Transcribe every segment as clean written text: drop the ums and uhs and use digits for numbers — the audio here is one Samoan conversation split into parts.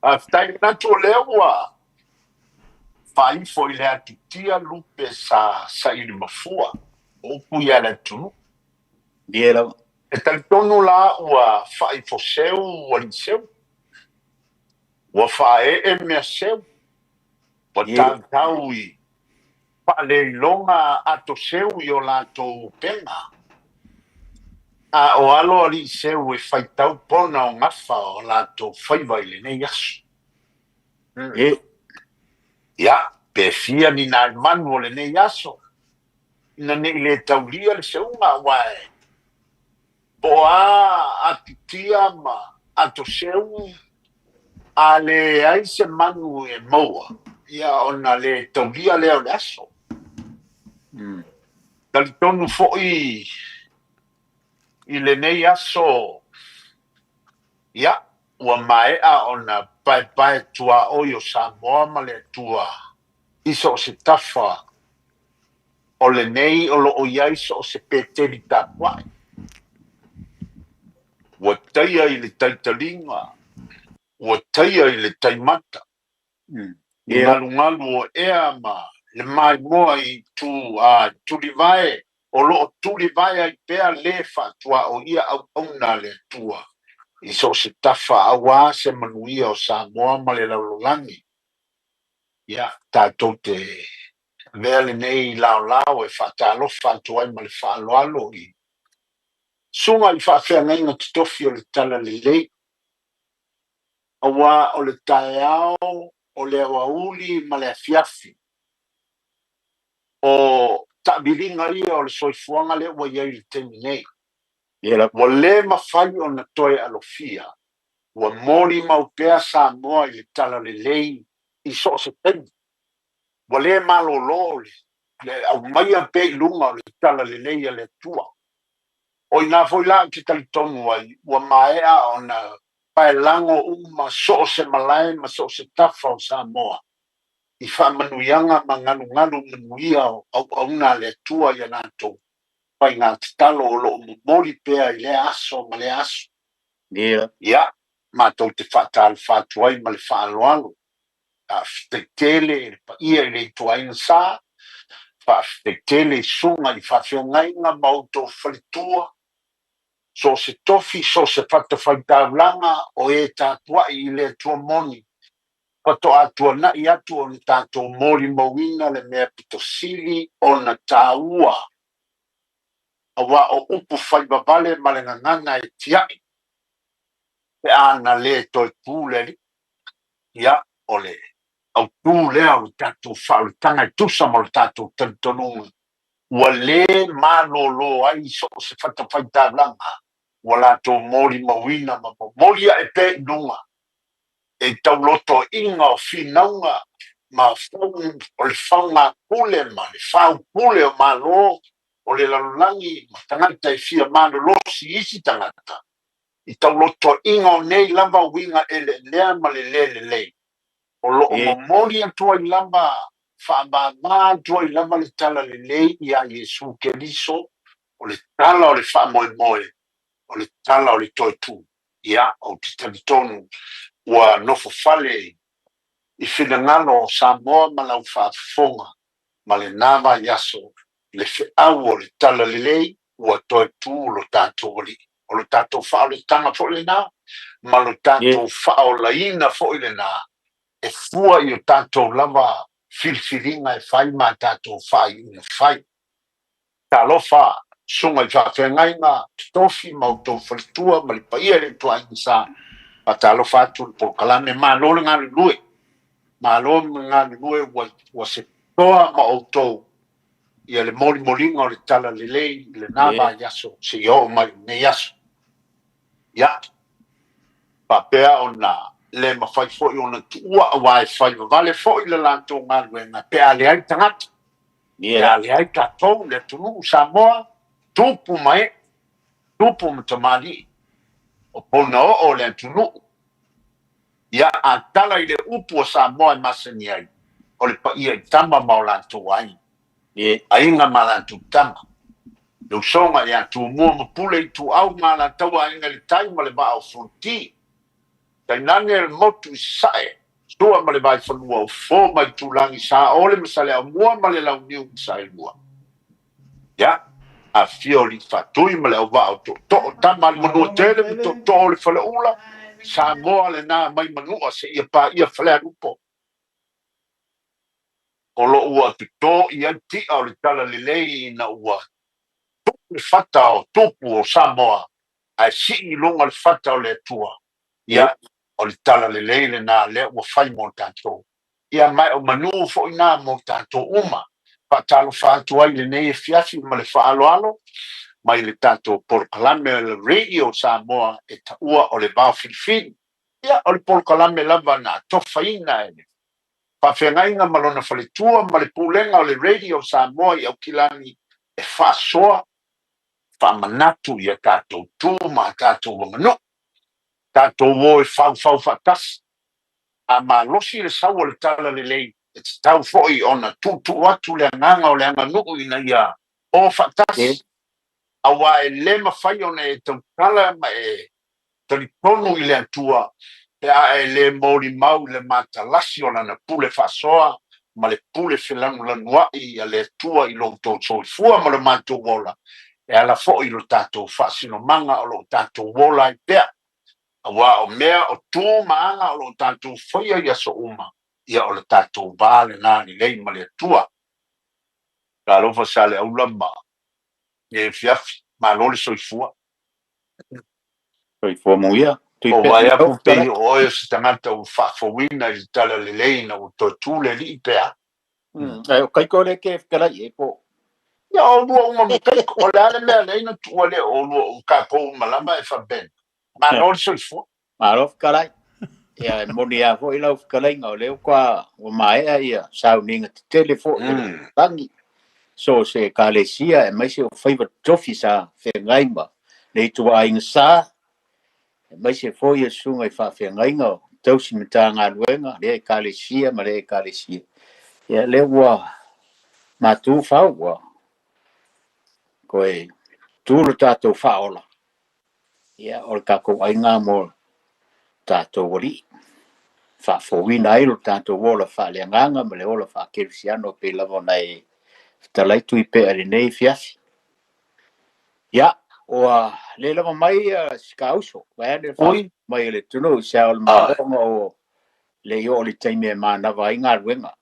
Faafetai. Manatu o lea ua faaifo i le atutia lupe sa saili mafua o upu ia le atunuu. Ie lava. E talitonu la ua faaifo seu alii seu, ua faaee mea seu, ua tautau i faaleiloga ato seu i o latou upega. A o alo alii seu e faitau pona o gafa o latou faiva i lenei aso. Ia, pe fia ni nai manu o lenei aso, ina ne i le taulia le seuga, aua e po o a atutia ma atoseu, a leai se manu e maua, ia ona le taulia lea o le aso. Talitonu foi i lenei aso, ia, ua maea ona paepae tuaoi o Samoa ma le Atua i so o se tafa o lenei o lo o i ai so o se peteli tapuai. Ua taia i le taitaliga, ua taia i le taimata, le galugalu o ea ma le maimoa i tu a tulivae o lo o tulivae ai pea le faatuaoia auauna a le Atua i so o se tafa aua se manuia o Samoa ma le lalolagi. Ia, tatou te avea lenei laolao e faatalofa atu ai ma le faaaloalo i susuga i faafeagaiga totofi o le Talalelei, aua o le taeao o le aoauli ma le afiafi o taaviliga ia o le soifuaga lea ua i ai i le taimi nei. Ua le mafai ona toe alofia, ua molimau pea Samoa i le Talalelei i so o se taimi. Ua le malolo le aumaia pea i luga o le Talalelei a le Atua. O i ina foi la ou te talitonu ai, ua maea ona paelago uma so o se malae ma so o se tafa o Samoa i faamanuiaga ma galugalu manuia o auauna a le Atua i a latou faiga tatalo o lo o momoli pea i lea aso ma lea aso. Ia, matou te faatalofa atu ai ma le faaaloalo. Faafetai tele i le paia i le ituaiga sa, faafetai tele i susuga i faafeagaiga ma outou faletua, so o se tofi, so o se fatafaitaulaga o e tapuai i le Atua moni, faatoa tuanai atu ona tatou molimauina le mea pito sili ona taua, aua o upu faivavale ma le gagana e tiai pe a na le toe tu le alii. Ia, o le autu lea o le tatou faaolataga e tusa ma lo tatou talitonuga, ua le malolo ai so o se fatafaitaulaga ua latou molimauina ma momoli ae pea i luga e taulotoiga o finauga ma o le faugapule ma le faupule o Malo o le lalolagi ma tagata e fia malolosi i isi tagata i taulotoiga o nei lava uiga eleelea ma le le lelei o lo o momoli atu ai lava faamama atu ai lava le Talalelei iā Iesu Keriso, o le tala o le faamoemoe, o le tala o le toe tu. Ia, ou te talitonu ua nofo fale i finagalo o Samoa ma lau faafofoga ma lena vaiaso le feau o le Talalelei ua toe tu lo tatou Alii. O lo tatou faaolataga foi lena ma lo tatou faaolaina foi lena e fua i o tatou lava filifiliga e fai ma a tatou faaiuga fai. Talofa, susuga i faafeagaiga totofi ma outou faletua ma le paia i le ituaiga sa. Faatalofa atu le polokalame, malo le galulue, malo le galulue ua se toa ma outou ia le molimoliga o le Talalelei i lena vaiaso seia oo mai i lenei aso. Ia, faapea ona le mafai foi ona tuua aua e fai vavale foi le latou galuega pe a leai tagata, pe a leai tatou le atunuu Samoa, tupu ma ee, tupu ma tamalii, o ponaoo o le atunuu. Ia, a tala i le upu a Samoa e masani ai, o le paia i tama ma o latou aiga, aiga ma latou tama, le usoga ia Tumua ma Pule Ituau ma Alataua, Aiga i le Tai ma le Vaa o Fonoti. Tainane le motu i Sasae, Sua ma le Vaifanua o Fofo ma Itulagi, Saole ma Saleaaumua ma le Launiu na Saelua. Ia, afifio Alii Faatui ma le Auvaa o Tootoo, Tama a le Manuatele ma Tootoo o le Faleula, Samoa lena mai Manua seia paia Falealupo. O lo o ua toto i ai ti'a o le talalelei ina ua tuu le fata o tupu o Samoa ae sii i luga le fata o le Atua. Ia, o le talalelei lena lea ua fai mo tatou. Ia, ma o manu foi na mo tatou uma. Faatalofa atu ai i lenei afiafi ma le faaaloalo mai le tatou polokalame o le Radio Samoa e taua o le Vaofilifili. Ia, o le polokalame lava na atofaina e le faafeagaiga ma lona faletua ma le pulega o le Radio Samoa i Aukilani e faasoa, faamanatu i a tatou tu ma a tatou aganuu. Tatou o e faufau faatasi. A malosi le sau o le talalelei, e tatau foi ona tuutuu atu le agaga o le aganuu ina ia o faatasi, aua e le mafai ona e tautala ma e talitonu i le Atua pe a e le molimau i le matalasi o lana pule faasoa ma le pule felanulanuai a le Atua i lo outou soifua ma lo matou ola, e ala foi i lo tatou faasinomaga o lo o tatou ola ai pea. Aua o mea o tu ma aga o lo o tatou faia i aso uma, ia o le tatou va lena lelei ma le Atua. Talofa Saleaula ma e afiafi, malo le soifua. Soifua manuia. O vaai aku pei o oe o se tagata ua faafouina i le talalelei ina ua toe tu le alii pe a. Ai o Kaiko lea ke fetalai e po. Ia o lua uma ma Kaiko, o le a le mea lea na tuua lea o lua o tatou uma lava e faapena. Malo le soifua. Malo fetalai. Ia e moni lava foi lau fetalaiga o lea ua maea ia sauniga tetele foi o le lagi. So se ekalesia aemaise o faiva tofi sa feagai ma le ituaiga sa, aemaise foi ia susuga i faafeagaiga o tausi Matagaluega, lea ekalesia ma lea ekalesia. Ia lea ua matu fau, ua toe tu lo tatou faaola, ia o le tatou aiga mo tatou alii, faafouina ai lo tatou ola faaleagaga ma le ola faakerisiano pei lava ona e fetalai Tuipea i lenei afiafi. Ia, ua le lava mai si kauso, vaeane le Oi. mai le atunuu i se ao o le Malo ona o le i oo i le taimi e manava ai galuega.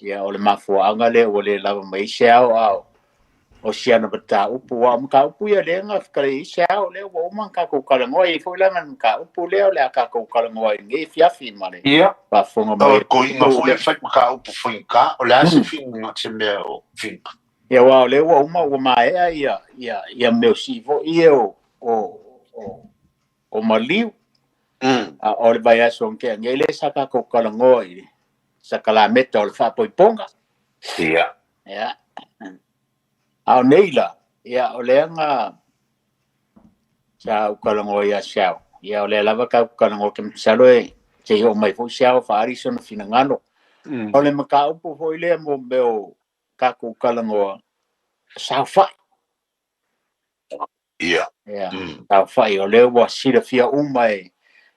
Ia, o le mafuaaga lea ua le lava mai ai se ao, a o si ana mataupu. Aua o mataupu ia lea na fetalai ai se ao, lea ua uma ona tatou talanoa. E i ai foi la na mataupu lea o le a tatou talanoa ai i lenei afiafi ma le Ia, faafofoga o mai. le koiga foi e fai mataupu faigata, o le a se finga, se mea o finga? Ia, aua o lea ua uma ua maea ia, ia, ia mea o sii foi ia o maliu. A o le vaiaso na tea nei lea sa tatou talanoa i le sakalameta o le faapoipoga. Ia. Ia. A o nei la, ia o lea na sa ou talanoa ia Seao. Ia o lea lava tatou talanoa ke masalo e se i oo mai foi Seao faaali sona finagalo. O le mataupu foi lea mo mea o tatou talanoa saofai. Ia. Ia, saofai o lea ua silafia uma e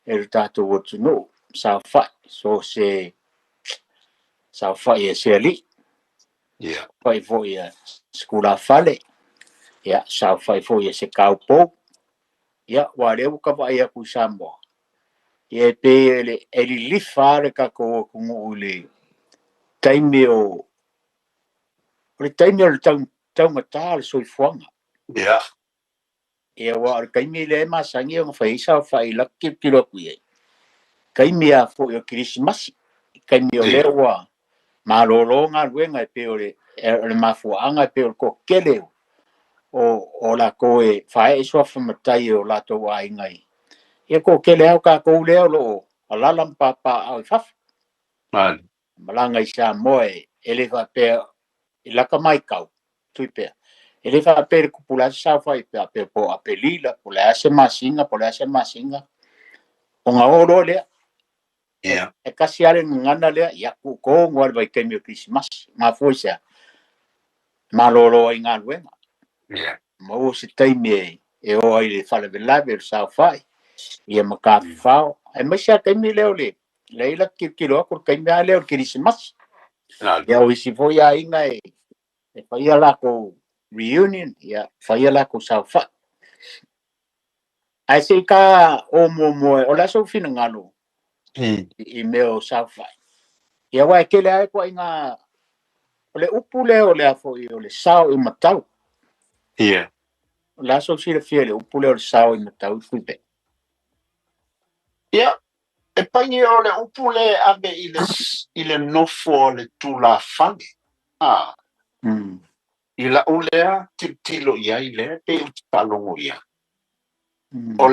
le tatou atunuu, saofai, so se saofai e se alii. Ia. Saofai foi e sekulafale. Ia, saofai foi e se kaupou. Ia, ua lea ua kavaai atu i Samoa. Ia, e pei e lilifa le tatou atunuu i le taimi o le taimi o le taugata o le soifuaga. Ia. Ia, ua o le taimi lea e masani ona fai ai saofai i laka tilotilo atu i ai. Taimi lava foi o Kerisimasi. Taimi o lea ua malolo galuega e pei o le mafuaaga e pei o le toatele o latou e faaee suafa matai o latou aiga i. Ia, toatele lava o tatou lea o lo o alaala ma papaaao i fafo. Malaga i Samoa e le faapea i laka maitau, Tuipea. E le faapea i le tupu o le a se saofai pe po o Aperila, po o le a se masina, po o le a se masina, ona o loa lea. Ia. E kasi lava le gagana lea, ia tuu tonu lava i le vaitaimi o Kerisimasi. Mafua i se a? Malolo ai galuega. Ia. Maua se taimi e o ai i le faalavelave o le saofai, ia ma tafafao. Aemaise a taimi lea o le lea la tilotilo atu le taimi lava lea o le Kerisimasi. Ia o isi foi aiga e faia latou reunion, ia faia latou saofai. Ae se i ta o muamua, o le a sou finagalo i mea o saofai? Ia aua e tele lava ituaiga o le upu lea o le a foi o le sao i matau. Ia. O le a sou silafia i le upu lea o le sao i matau, Tuipe? Ia, e pai o le upu le ave i le nofo o le tulafale. I lau lea tilotilo i ai lea pe ou te faalogo i ai. O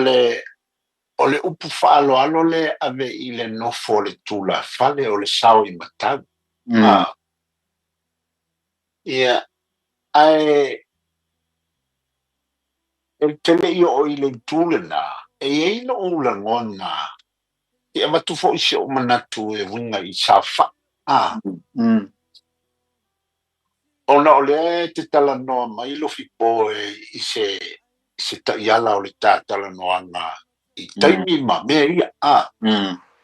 le upu faaaloalo le ave i le nofo o le tulafale o le sao i matau. Ia, ae e te le i oo i le itu lena, e iai lou lagona, e avatu foi si ou manatu e uiga i saofai. Ona o lea e te talanoa mai Lofipo i se taiala o le tatalanoaga i taimi ma mea ia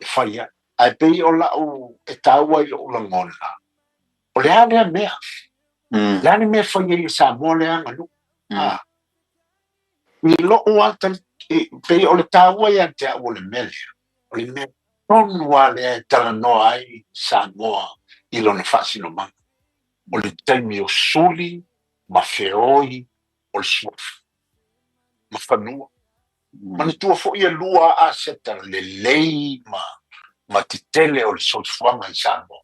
e fai ai. Ae pei o lau e taua i lou lagona, o le a lea mea? Le a le mea e fai ai e Samoa lea aganuu? I lou lava pei o le taua ia te au o le mea lea, o le mea tonu lava lea e talanoa ai Samoa i lona faasinomaga. O le taimi o suli ma feoi o le suafa ma fanua. Manatua foi e lua aseta lelei ma tetele o le soifuaga i Samoa.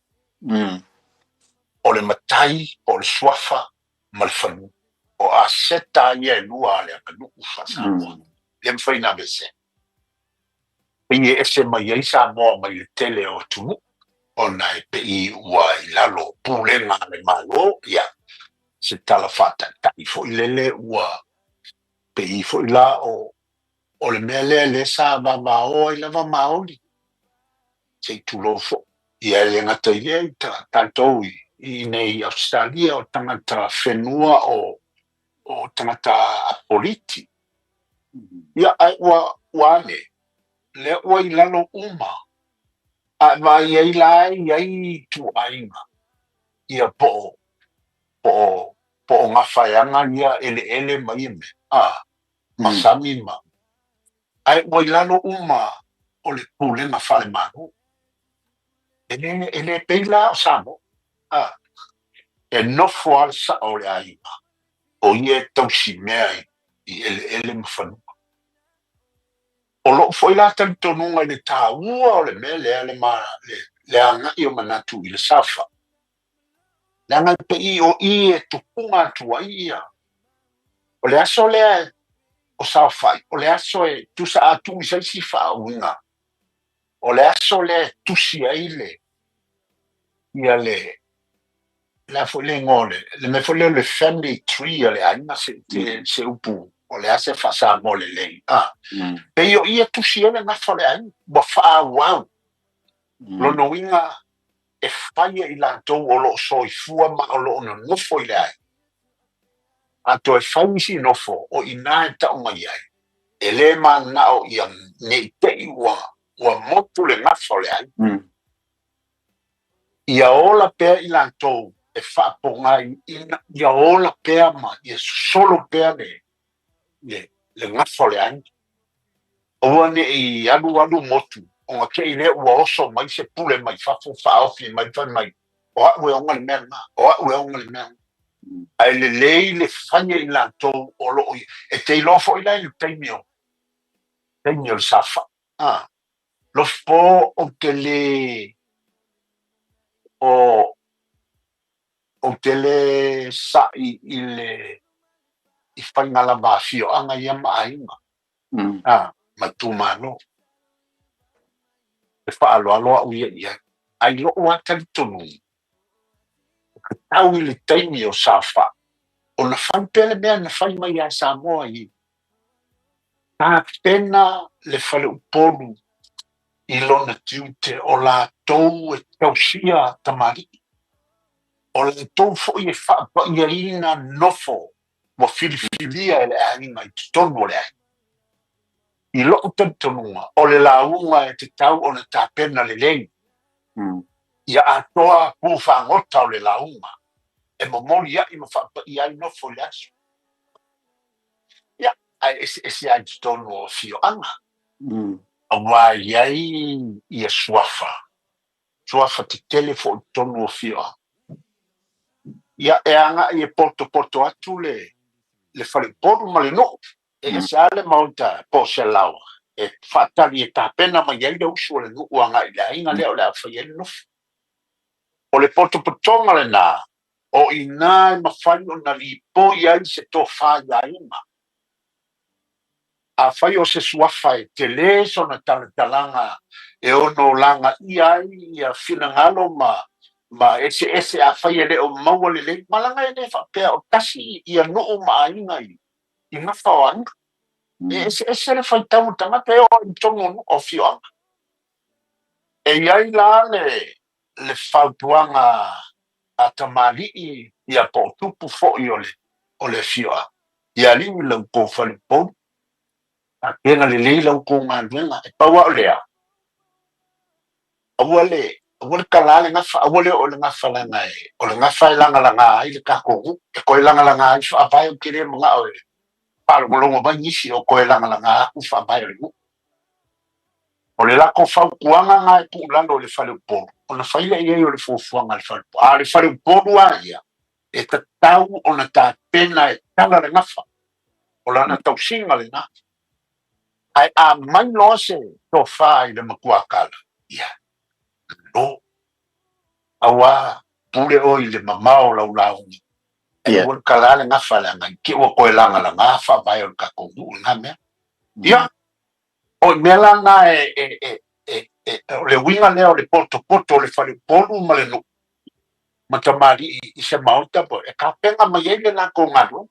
O le matai, o le suafa ma le fanua. O aseta ia e lua a le aganuu faa-Samoa. Le mafai na aveesea. Pei e ese mai ai Samoa mai le tele o atunuu, ona e pei ua i lalo pulega a le Malo, ia, se tala faataitai foi lele ua pei foi la o le mea lea lea sa vavao ai lava maoli. Se i tulou foi. Ia e le gata i lea i tatou i nei Australia o tagata whenua o tagata apoliti. Ia ai ua ane, lea ua i lalo uma. A vai ai la i ai tuaiga. Ia po o ngawhaianga ia ele ele mai e me. Masami ma. Ai ua i lalo uma o le pulega faale-Malo. E le pei la o Samoa. E nofo a le sao o le aiga. O ia e tausi mea i ele ele ma fanua. O loo foi la talitonuga i le taua o le mea lea le agai o manatu i le safa. Leaga e pei o i e tupuga atu ai ia. O le aso lea o saofai, o le aso e tusa atu i saisi faauiga. O le aso lea e tusi ai le ia le la foi le ngole, le mea foi lea o le family tree o le aiga se upu. O le ase faasamoa lelei. Pei o ia tusi ai le gafa o le aiga, ua faaauau. Lona uiga e fai e i latou o loo soifua ma o loo nonofo i le aiga. A toe fai isi nofo o ina e tau mai ai, e le manao ia nei tei ua motu le gafa o le aiga. Ia ola pea i latou e faapogai ina ia ola pea ma ia sosolo pea le gafa o le aiga. Aua ne i alu alu motu, ona te i lea ua oso mai se pule mai fafo faaofi mai fai mai. O au e ona le mea lena, o au e ona le mea lena. Ae lelei le fai e i latou o loo e te iloa foi la i le taimi o le saofai. Lofipo ou te le ou te le sa'i i le i faiga lava afioaga ia ma aiga. Ma itumalo. E faaaloalo au ia i ai. Ai lou lava talitonuga, tau i le taimi o saofai, ona fai pea le mea na fai mai ia Samoa i tapena le faleupolu i lona tiute o latou e tausia tamalii. O latou foi e faapaiaina nofo ua filifilia e le aiga i totonu o le aiga. I lo'u talitonuga o le lauga e tatau ona tapena lelei ia atoa pu fagota o le lauga e momoli a'i ma faapaia ai nofo i le aso. Ia, ae eseese lava i totonu o afioaga, auā e i ai ia suafa, suafa tetele foi i totonu o afioaga. Ia, e agai e potopoto atu le faleupolu ma le nuu, e ese lava le maota po o se laoa e faatali e tapena mai ai le usu o le nuu agai i le aiga lea o le a fai ai le nofo. O le potopotoga lenā, o i ina e mafai ona lipoi ai se tofa i aiga. Afai o se suafa e telē sona talatalaga e ono lagaia ai ia finagalo ma eseese afai e le o maua lelei, ma leaga e le faapea o tasi ia nuu ma aiga i gafa o aiga. E eseese le faitau o tagata e oo i totonu o nuu o afioaga. E i ai la le fautuaga a tamalii ia po o tupu foi o le afioaga, ia alii i la outou faleupolu, tapena lelei la outou galuega. E pau lava o lea, aua le aua le tala le gafa, aua le oo i le gafa leaga o le gafa e lagalaga ai le tatou nuu, e toe lagalaga ai faavae. Ou te le manao e faalogologo mai nisi o toe lagalaga atu faavae o le nuu. O le latou fautuaga lena e tuu i lalo i le faleupolu, ona fai lea i ai o le fuafuaga a le faleupolu. A o le faleupolu lava ia, e tatau ona tapena e tala le gafa, o lana tausiga lena. Ae a mai loa se tofa i le matuakala, ia, lo, auā pule oe i le mamao o lau lauga, ae aua le tala le gafa leaga i te i ua toe lagalaga faavae o le tatou nuu i lena mea. Ia, o i mea la na o le uiga lea o le potopoto o le faleupolu ma le nuu ma tamalii i se maota po e tapena mai ai le latou galuega.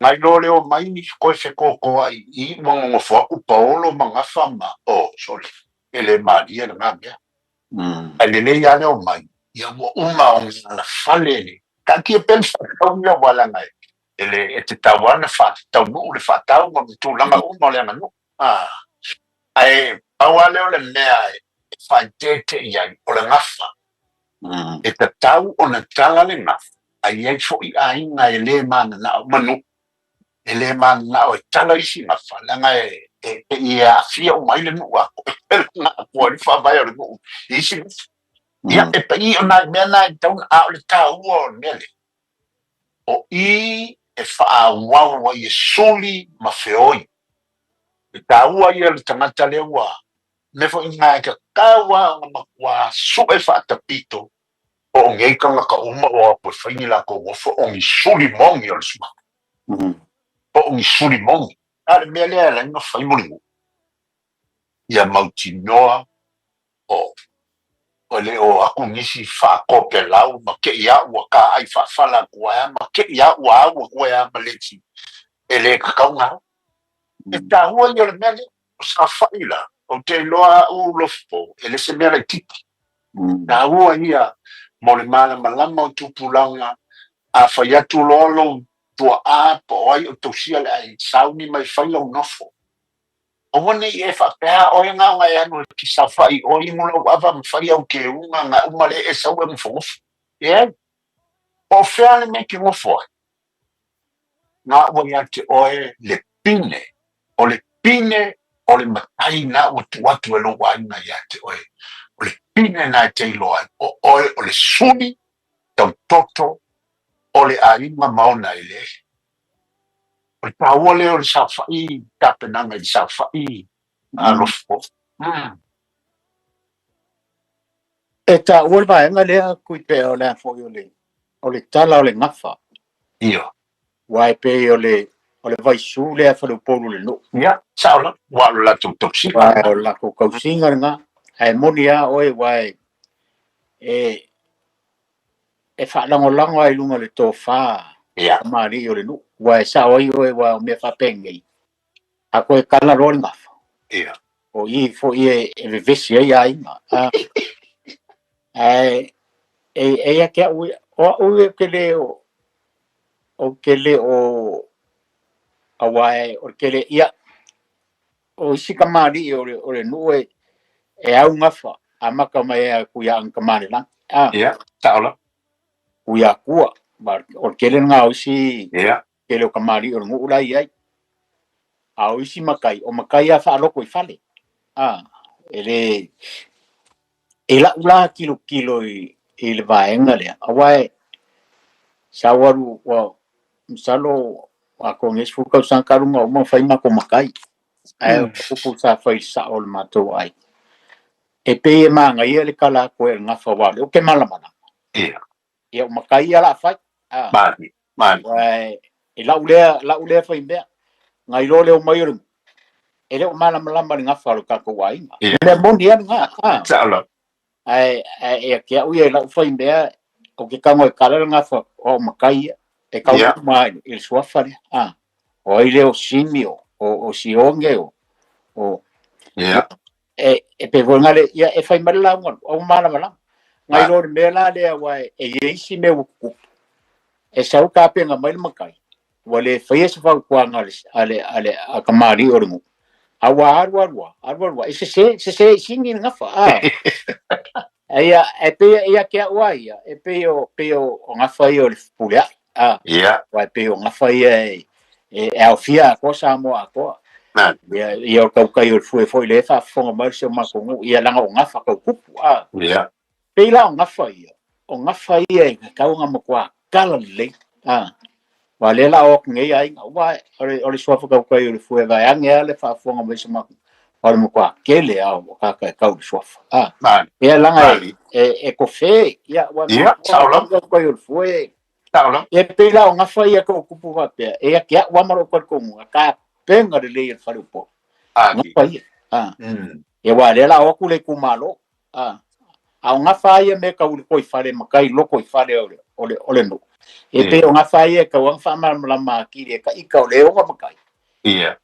Nai lo le omai toe fetotoa'i i i ua nonofo atu paolo ma gafa ma oh sole, e le malie lena mea. Ae lelei lava le omai, ia ua uma ona alafale le taatia pea le faatau ia aua leaga e le e tatau lava ona faataunuu le faatau ma tulaga uma o le aganuu. Ae pau lava lea o le mea e faaeteete i ai, o le gafa. E tatau ona tala le gafa, ae i ai foi aiga e le mananao, ma nuu e le mananao e tala isi gafa, leaga e pei e aafia uma ai le nuu atoa, e laga atoa ai le faavae o le nuu i isi gafa. Ia, e pei o nai mea na e tatau ona, a o le taua o le mea lea, o i e faaauau ai e suli ma feoi. E taua ia le tagata lea ua mea foi lena e tatau lava ona matua sue faatapito po o nei tagata uma o atu e fai ni latou nofo o ni suli moni o le suafa. Po o ni suli moni. A o le mea lea e ala ai ona fai mulimuli, ia mautinoa o e le o atu nisi faatopelau ma te i a ua taai faafala atu ai a ma te i a ua au atu ai a ma le isi e le tatau ona au. E taua ia o le mea lea. O saofa'i la, ou te iloa a'u Lofipo, e le se mea laitiiti. Taua ia mo le malamalama o tupulaga, a fai atu loa lou tua'a po o ai o tausia le aiga, sauni mai fai lau nofo. Aua ne i e faapea oe na ona e alu e te saofa'i i o inu lau ava ma fai au keuga na uma lea e sau e nofonofo. Leai. Po o fea le mea e te nofo ai? Na ua ia te oe le pine, o le pine o le matai na ua tuu atu e lou aiga ia te oe. O le pine na e te iloa ai, o oe o le suli tautoto o le aiga ma ona eleele. O le taua lea o le saofa'i, tapenaga i le saofa'i a Lofipo. E taua le vaega lea Tuipea o le a foi o le tala o le gafa. Io. Aua e pei o le vaisu lea faleupolu le nuu. Ia, sao lava, ua o le latou tausiga. Ua o le latou tausiga lena. Ae moni lava oe, aua e faalagolago lava i luga o le tofa tamalii o le nuu. Aua e sao ai oe, aua o mea faapenei, a toe tala loa le gafa, o i foi e vevesi ai aiga. Ae e ia te a'u, o a'u ou te le o, ou te le o, aua o le tele, ia, o isi kamali'i o le nuu e au gafa amata mai ai kuiaga kamalelagi a Ia, sao lava. Kuiakua o le tele lena o isi tele o kamali'i o le nuu la e i ai. A o isi matai, o matai lava faaloko i fale. A, e le, e lau la tilotilo i le vaega lea, aua e sau alu, ua, masalo, atonu e 10 tausaga talu ona uma ona fai matou matai. Ae o upu sa fai i le sao o le matou aiga, e pei e manaia le tala atu ai o le gafa aua o lea ou te malamalama. Ia, o matai ia o le a fai. A, Mali, mali. Aua e lau lea faimea, na iloa le omai o le e le o malamalama le gafa o le tatou aiga. Mea moni lava lena. A, Sao lava. Ae e te au ia i lau faimea, ou te tago e kala le gafa o au matai ia. E tau uma i le suafa lea. A, o ai lea o Simi, o Sione, o e pei foi le ia e fai mai le lauga au malamalama. Ngai loa le mea la lea aua e i ai isi mea ua tutupu. E sau tapena mai le matai, ua le faia se fautuaga a kamali'i o le nuu. A ua alu alu lava, alu alu lava, e sese, sese i sini le gafa. A, ia, e pei ia te au lava ia, e pei o gafa ia o le fepuleai. A, aua e pei o gafa ia e aofia atoa Samoa atoa. Ia, ia o tautai o le fue foi le faafofoga mai si o matou nuu, ia leaga o gafa tau tupu. A, pei la o gafa ia, o gafa ia e tatau ona matua kala lelei. A, aua lea la o atu nei aiga, aua o le suafa tautai o le fue vaeane lava le faafofoga mai si o matou, o le matua tele lava o tagata e tau i le suafa. A, ia leaga e tofe, ia, ua Ia, sao lava. tautai o le fue. Sao lava. E pei la o gafa ia tau tupu faapea, e ia te au lava ma lou talitonuga, tapena lelei e le faleupolu. Gafa ia. A, ia aua lea la o atu le itumalo. A, a o gafa ia mea tau i le toifale matai loko i fale o le nuu. E pei o gafa ia e tau ona faamalamalama atili e ka ika o le oga matai. Ia,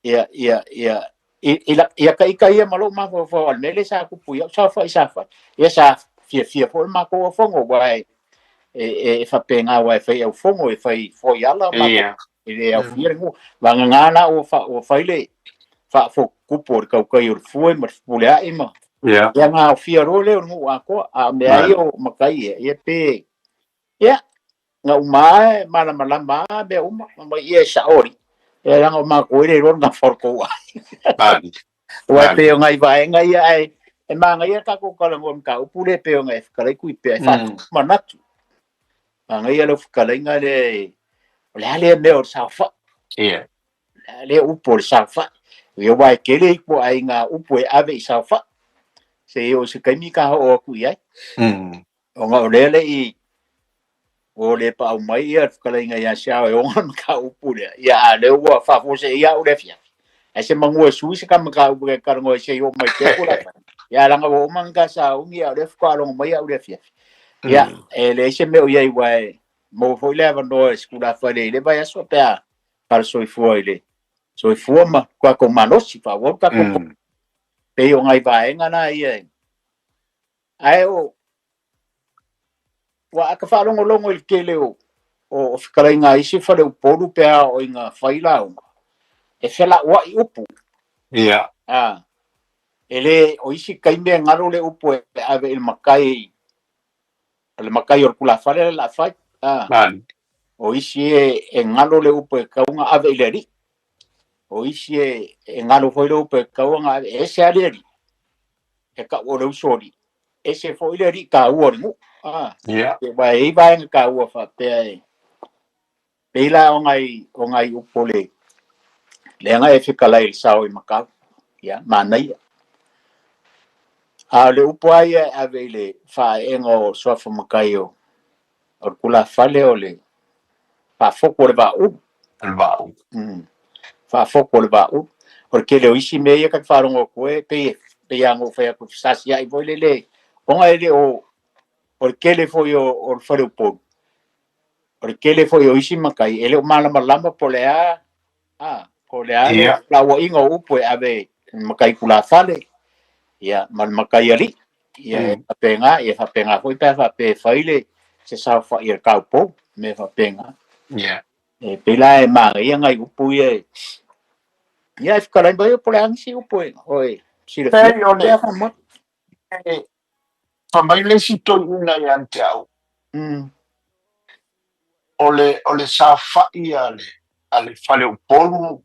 ia, ia, ia ka ika ia ma lou mafaufau o le mea lea sa tupu i au saofai sa fai. Ia sa fiafia foi le matou aufono aua e faapena aua e fai aufono e fai foi ala e le aofia le nuu. Vagana la ua fai le faafotutupu o le tautai o le fue ma le fepuleai ma ia na aofia loa lea o le nuu atoa. A o mea ia o matai ia, ia pe, ia, na uma e malamalama lava mea uma, ma mai ia e sao alii. Ia leaga o matou e le iloa le gafa o le tou aiga. Aua e pei o nai vaega ia ae e manaia tatou talanoa i mataupu lea e pei ona e fetalai Tuipea e faamanatu. Manaia lau fetalaiga lea o le a lea mea o le saofai. O le a lea upu o le saofai. Ia aua e tele ituaiga upu e ave i saofai. Se o se taimi ka oo atu i ai. Ona o lea le i o le paau mai ia le fetalaiga ia Siao e ona le mataupu lea. Ia a lea ua faafuasei au le afiafi. Ae se manu e sui se ka mataupu e talanoa se i oo mai pea ko la. Ia leaga ua uma ona ta sauni ia o lea faatoa logo mai au le afiafi. Ia e leai se mea o i ai aua e maua foi le avanoa e sikula fale i le vaiaso pe a falesoifua i le soifua ma tatou malosi faaauau tatou pei o nai vaega na ia. Ae o ua ata faalogologo i le tele o fetalaiga a isi faleupolu pe a oo ina fai lauga, e felauai upu. A, e le o isi taimi e galo le upu e ave i le matai, o le matai o le tulafale le la fai. A, o isi e galo le upu e tatau ona ave i le alii. O isi e galo foi le upu e tatau ona ave, e ese lava le alii, e tau o le uso alii, ese foi le alii taua o le nuu. A, aua e i ai vaega taua faapea e pei la o nai upu o le leaga e fetalai i le sao i Makau. Ia, manaia. A o le upu lava ia e ave i le faaeega o suafa matai o le tulafale o le faafotu o le vaaulu. Le vaaulu. Faafotu o le vaaulu. O le tele o isi mea ia ta te faalogo atu e pei lava ona ou fai atu fesasiai foi lele ona e le o o le tele foi o le faleupolu. O le tele foi o isi matai e le o malamalama po o le a po o le a le lauaiga o upu e ave i le matai tulafale ia ma le matai alii. Ia e faapena, ia faapena foi pe a faapea e fai le se saofai a le taupou, mea faapena. E pei la e manaia nai upu ia Ia e fetalai mai po o le a nisi upu e oe silafia Pei o le lea faamoe. E fai mai le isi toeaina ia te au, o le saofai a le faleupolu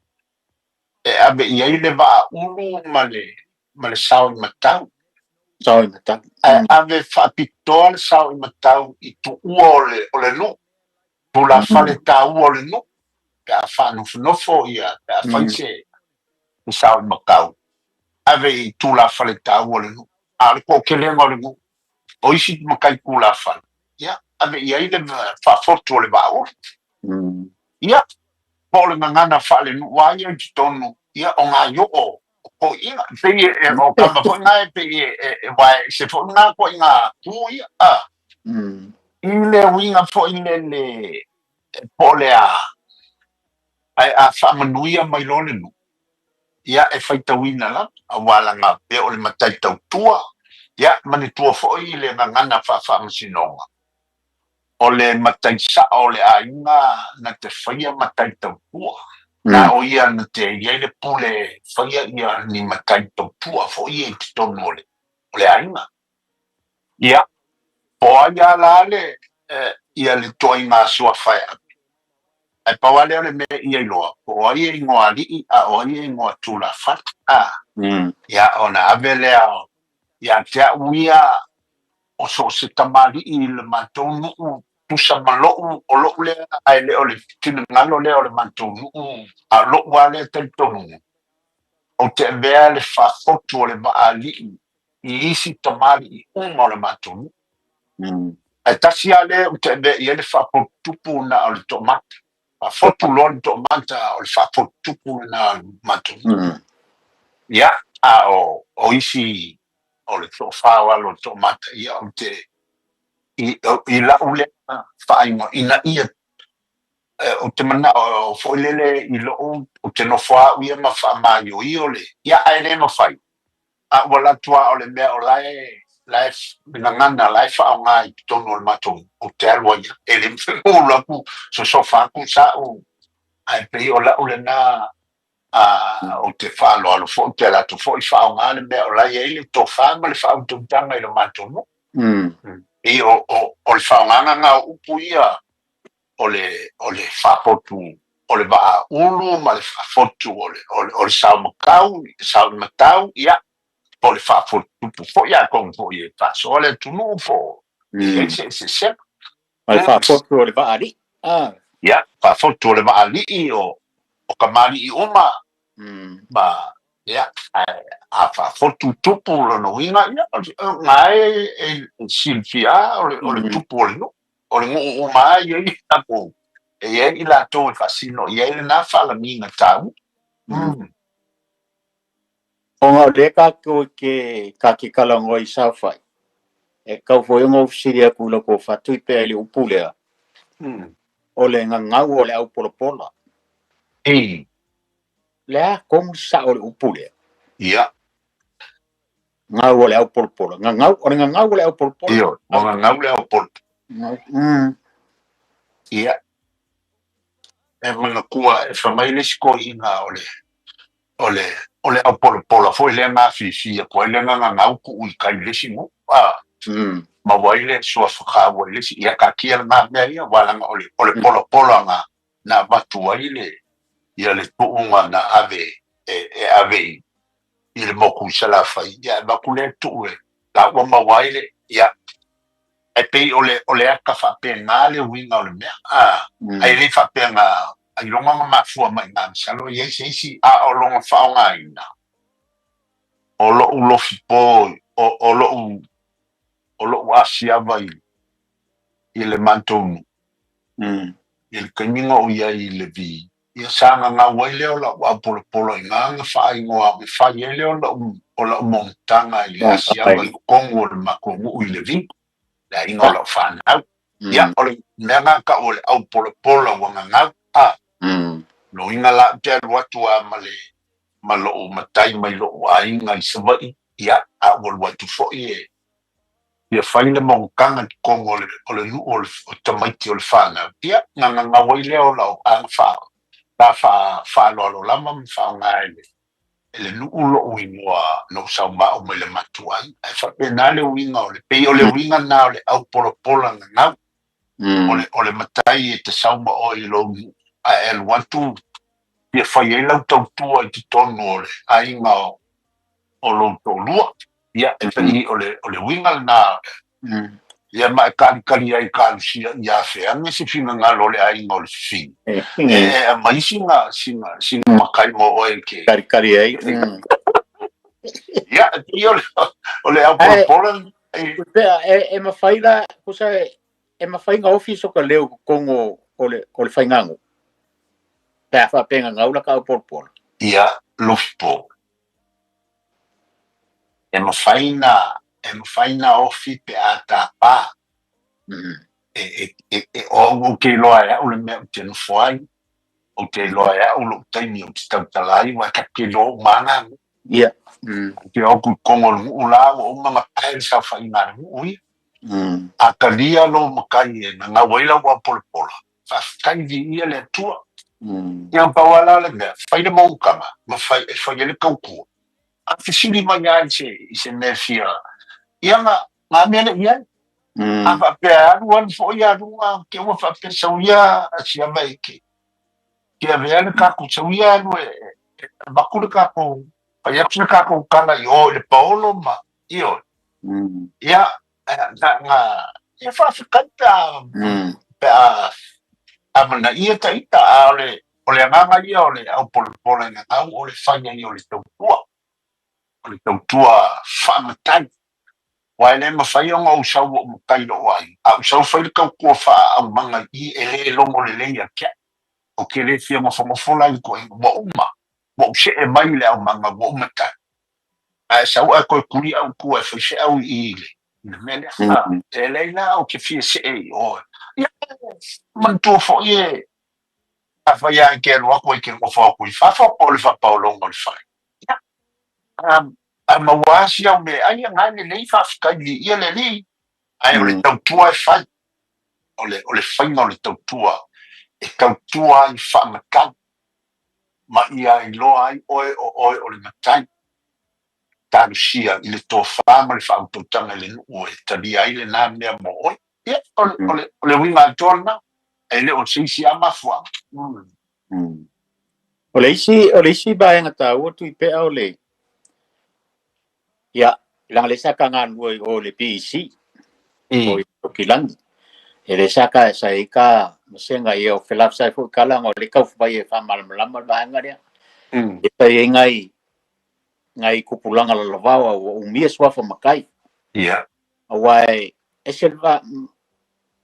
e ave i ai le vaaulu ma le sao i matau. Sao i matau. Ae ave faapitoa le sao i matau i tuua o le nuu, tulafale taua o le nuu, pe a faanofonofo ia, pe a fai se sao i matau, ave i tulafale taua o le nuu. A o le toatelega o le nuu, o isi matai tulafale, ia, ave i ai le faafotu o le vaaulu. Ia, po o le gagana faalenuu a ia i totonu, ia, o nai oo o toeaiina. Pei o kama foi na e pei e uae se foi na toaiga tu ia. A. I le uiga foi lele po o le a, ae a faamanuia mai loa le nuu, ia e faitauina lava, auā laga pea o le matai tautua. Ia, manatua foi i le gagana faafaamasinoga, o le matai sao o le aiga na te faia matai tautua. Na o ia na te i ai le pule faia ia ni matai tautua foi ia i totonu o le aiga. Ia, po ai a la le ia le toaiga suafa e ave. Ae pau lava lea o le mea ia iloa, po o ai e igoa alii a o ai e igoa tulafale. A, ia ona ave lea ia te au ia o so o se tamalii i le matou nuu tusa ma lou o lou lea, ae le o le finagalo lea o le matou nuu, a o lou lava lea talitonuga, ou te avea le faafotu o le vaalii i isi tamalii uma o le matou nuu. Ae tasi lava lea ou te avea i ai le faafotutupu na o le toamata. Faafotu loa le toamata o le faafotutupu lena o le matou nuu. Ia, a o isi o le toafa o alo o le toamata, ia ou te i lau lea faaigoa ina ia ou te manao foi lele i lou ou te nofo au ia ma faamaioio le ia ae le mafai. A ua alu atu lava o le mea o la e gagana la e faaaoga i totonu o le matou ou te alu ai e le mafai ona ou alu atu sosofa atu sa'u ae pei o lau lena a ou te faaaloalo foi pe latou foi faaaoga le mea o la e i ai le tofa ma le faautautaga i le matou nuu. Pei o le faaaogaga na o upu ia o le faafotu o le vaaulu ma le faafotu o le sao matau, ia, po o le faafotutupu foi atonu foi e faasoa le atunuu po o i ai se eseesega. Ma le faafotu o le vaalii. Ah. Ia, faafotu o le vaalii o kamali'i uma ma ia ae a faafotu tupu lona uiga ia na e silafia o le tupu o le nuu o le nuu uma a i ai tatou e i ai i latou e faasino i ai lena faalagiga taua. Ona o lea tatou ke ka ke talanoa i saofai. E tau foi ona ou fesili atu i lau tofa pea i le upu lea. O le gagau o le aupolapola. Le a tonu sao o le upu lea. Gau o le aupolapola. Gagau, o le gagau o le aupolapola. Io, o gagau le aupolapola. Ia, e manatua e fai mai le isi toeaina o le aupolapola foi lea na afifi atu ai lea na gagau tuu i tai i le isi nuu. A, maua ai le suafa taua i le isi. Ia taatia lena mea ia, aua leaga o le polapola na avatu ai le ia le tuuga na ave e ave i le moku i Salafai. Ia avatu lea tuu e la ua maua ai le ia. Ae pei o le ata faapena le uiga o le mea. A, ae le faapea ailoga na mafua mai na masalo i ai se isi a o lona faaaogaina. O lou lofipo o lou asiava i le matou nuu i le taimi na ou i ai i le vi ia sa gagau ai lea o lau aupolapola i na faaigoa e fai ai lea o lau monotaga i le asiava i totonu o le matou nuu i le vi le aiga o lau fanau. Ia, o le mea na tau o le aupolapola ua gagau. A, loiga la ou te alu atu a ma le ma lou matai mai lou aiga i Savaii, ia, a ua alu atu foi e ia fai le monotaga i totonu o le nuu o tamaiti o le fanau. Ia, na gagau ai lea o lau aga Sa faaaloalo lava ma faaaoga e le nuu lo'u igoa na ou sauma'o mai le matou aiga. Ae faapena le uiga o le pei o le uiga lena o le aupolapola gagau. O le matai e te sau ma oe i lou nuu ae e alu atu fia fai ai lau tautua i totonu o le aiga o lou toalua. Ia, e pei o le uiga lena. Ia ma e kalikali ai kalusia ia feaga se finagalo o le aiga o le fafine. E aumai sina makai mo oe ke. Kalikali ai. Ia, e pei o le aupolapola. Pea, e mafai la, kusa e mafai nga ofi so ka leo totonu o le faigānuu. Pe a faapea gagau la ka aupolapola. Ia, Lofipo. E mafai na ofi pe a tāpā. O au ou te iloa e au le mea ou te nofo ai, ou te iloa e au lou taimi ou te tautala ai, ua e tatou te iloa uma lava nuu. Ia. Ou te o atu i totonu o le nuu la, ua uma ona pae le saofaiga a le nuu ia. A talia lou matai e gagau ai lau aupolapola, faafetai viia le Atua. Ia pau lava la le mea, fai le monotaga ma fai e fai ai le tautua. A fesili mai lava i se mea fia, ia na mea lea i ai. A faapea alu alu foi aluga, te ua faapea sau ia sia mai ke. Ke avea le tatou sau ia alu e avatu le tatou, fai atu le tatou tala i o i le paolo ma ioe. Ia, na ia faafetai pe a amanaia taita, a o le agaga ia o le aupolapola i gagau o le fai ai o le tautua. O le tautua faamatai. Aua e le mafai ona ou sau ua ou matai lou aiga, a ou sau fai le tautua faaaumaga i i e le logo lelei ia te au. Ou te le fia nofonofo la i le toeaina, ua uma, ua ou see mai i le aumaga, ua ou matai. Ae sau ae toe tuli au i tua e fai se au i i le mea lea. E leai la ou te fia see i o. Ia, manatua foi e afai lava e te alu atu ai te nofo atu i fafo po o le faapaologa o le fale. Ia, a maua si au mea ai, na e lelei faafetai viia le Alii. Ae o le tautua e fai, o le faiga o le tautua, e tautua ai faamatai, ma ia iloa ai oe o oe o le matai, talosia i le tofa ma le faautautaga i le nuu e talia ai lena mea mo oe. Ia, o le uiga atoa lena, e le o se isi lava mafuaaga. O le isi vaega taua Tuipea o le, ia, leaga le sa ka galulue o le PEC, o i Tokilagi. E le sa ka sa i ka masenga ia o felafsai foi kala o le kaufai e faamalamalama le vaega lea. E fai ai ngai kupulaga lalavao ua umia suafa matai. Ia. Aua e ese le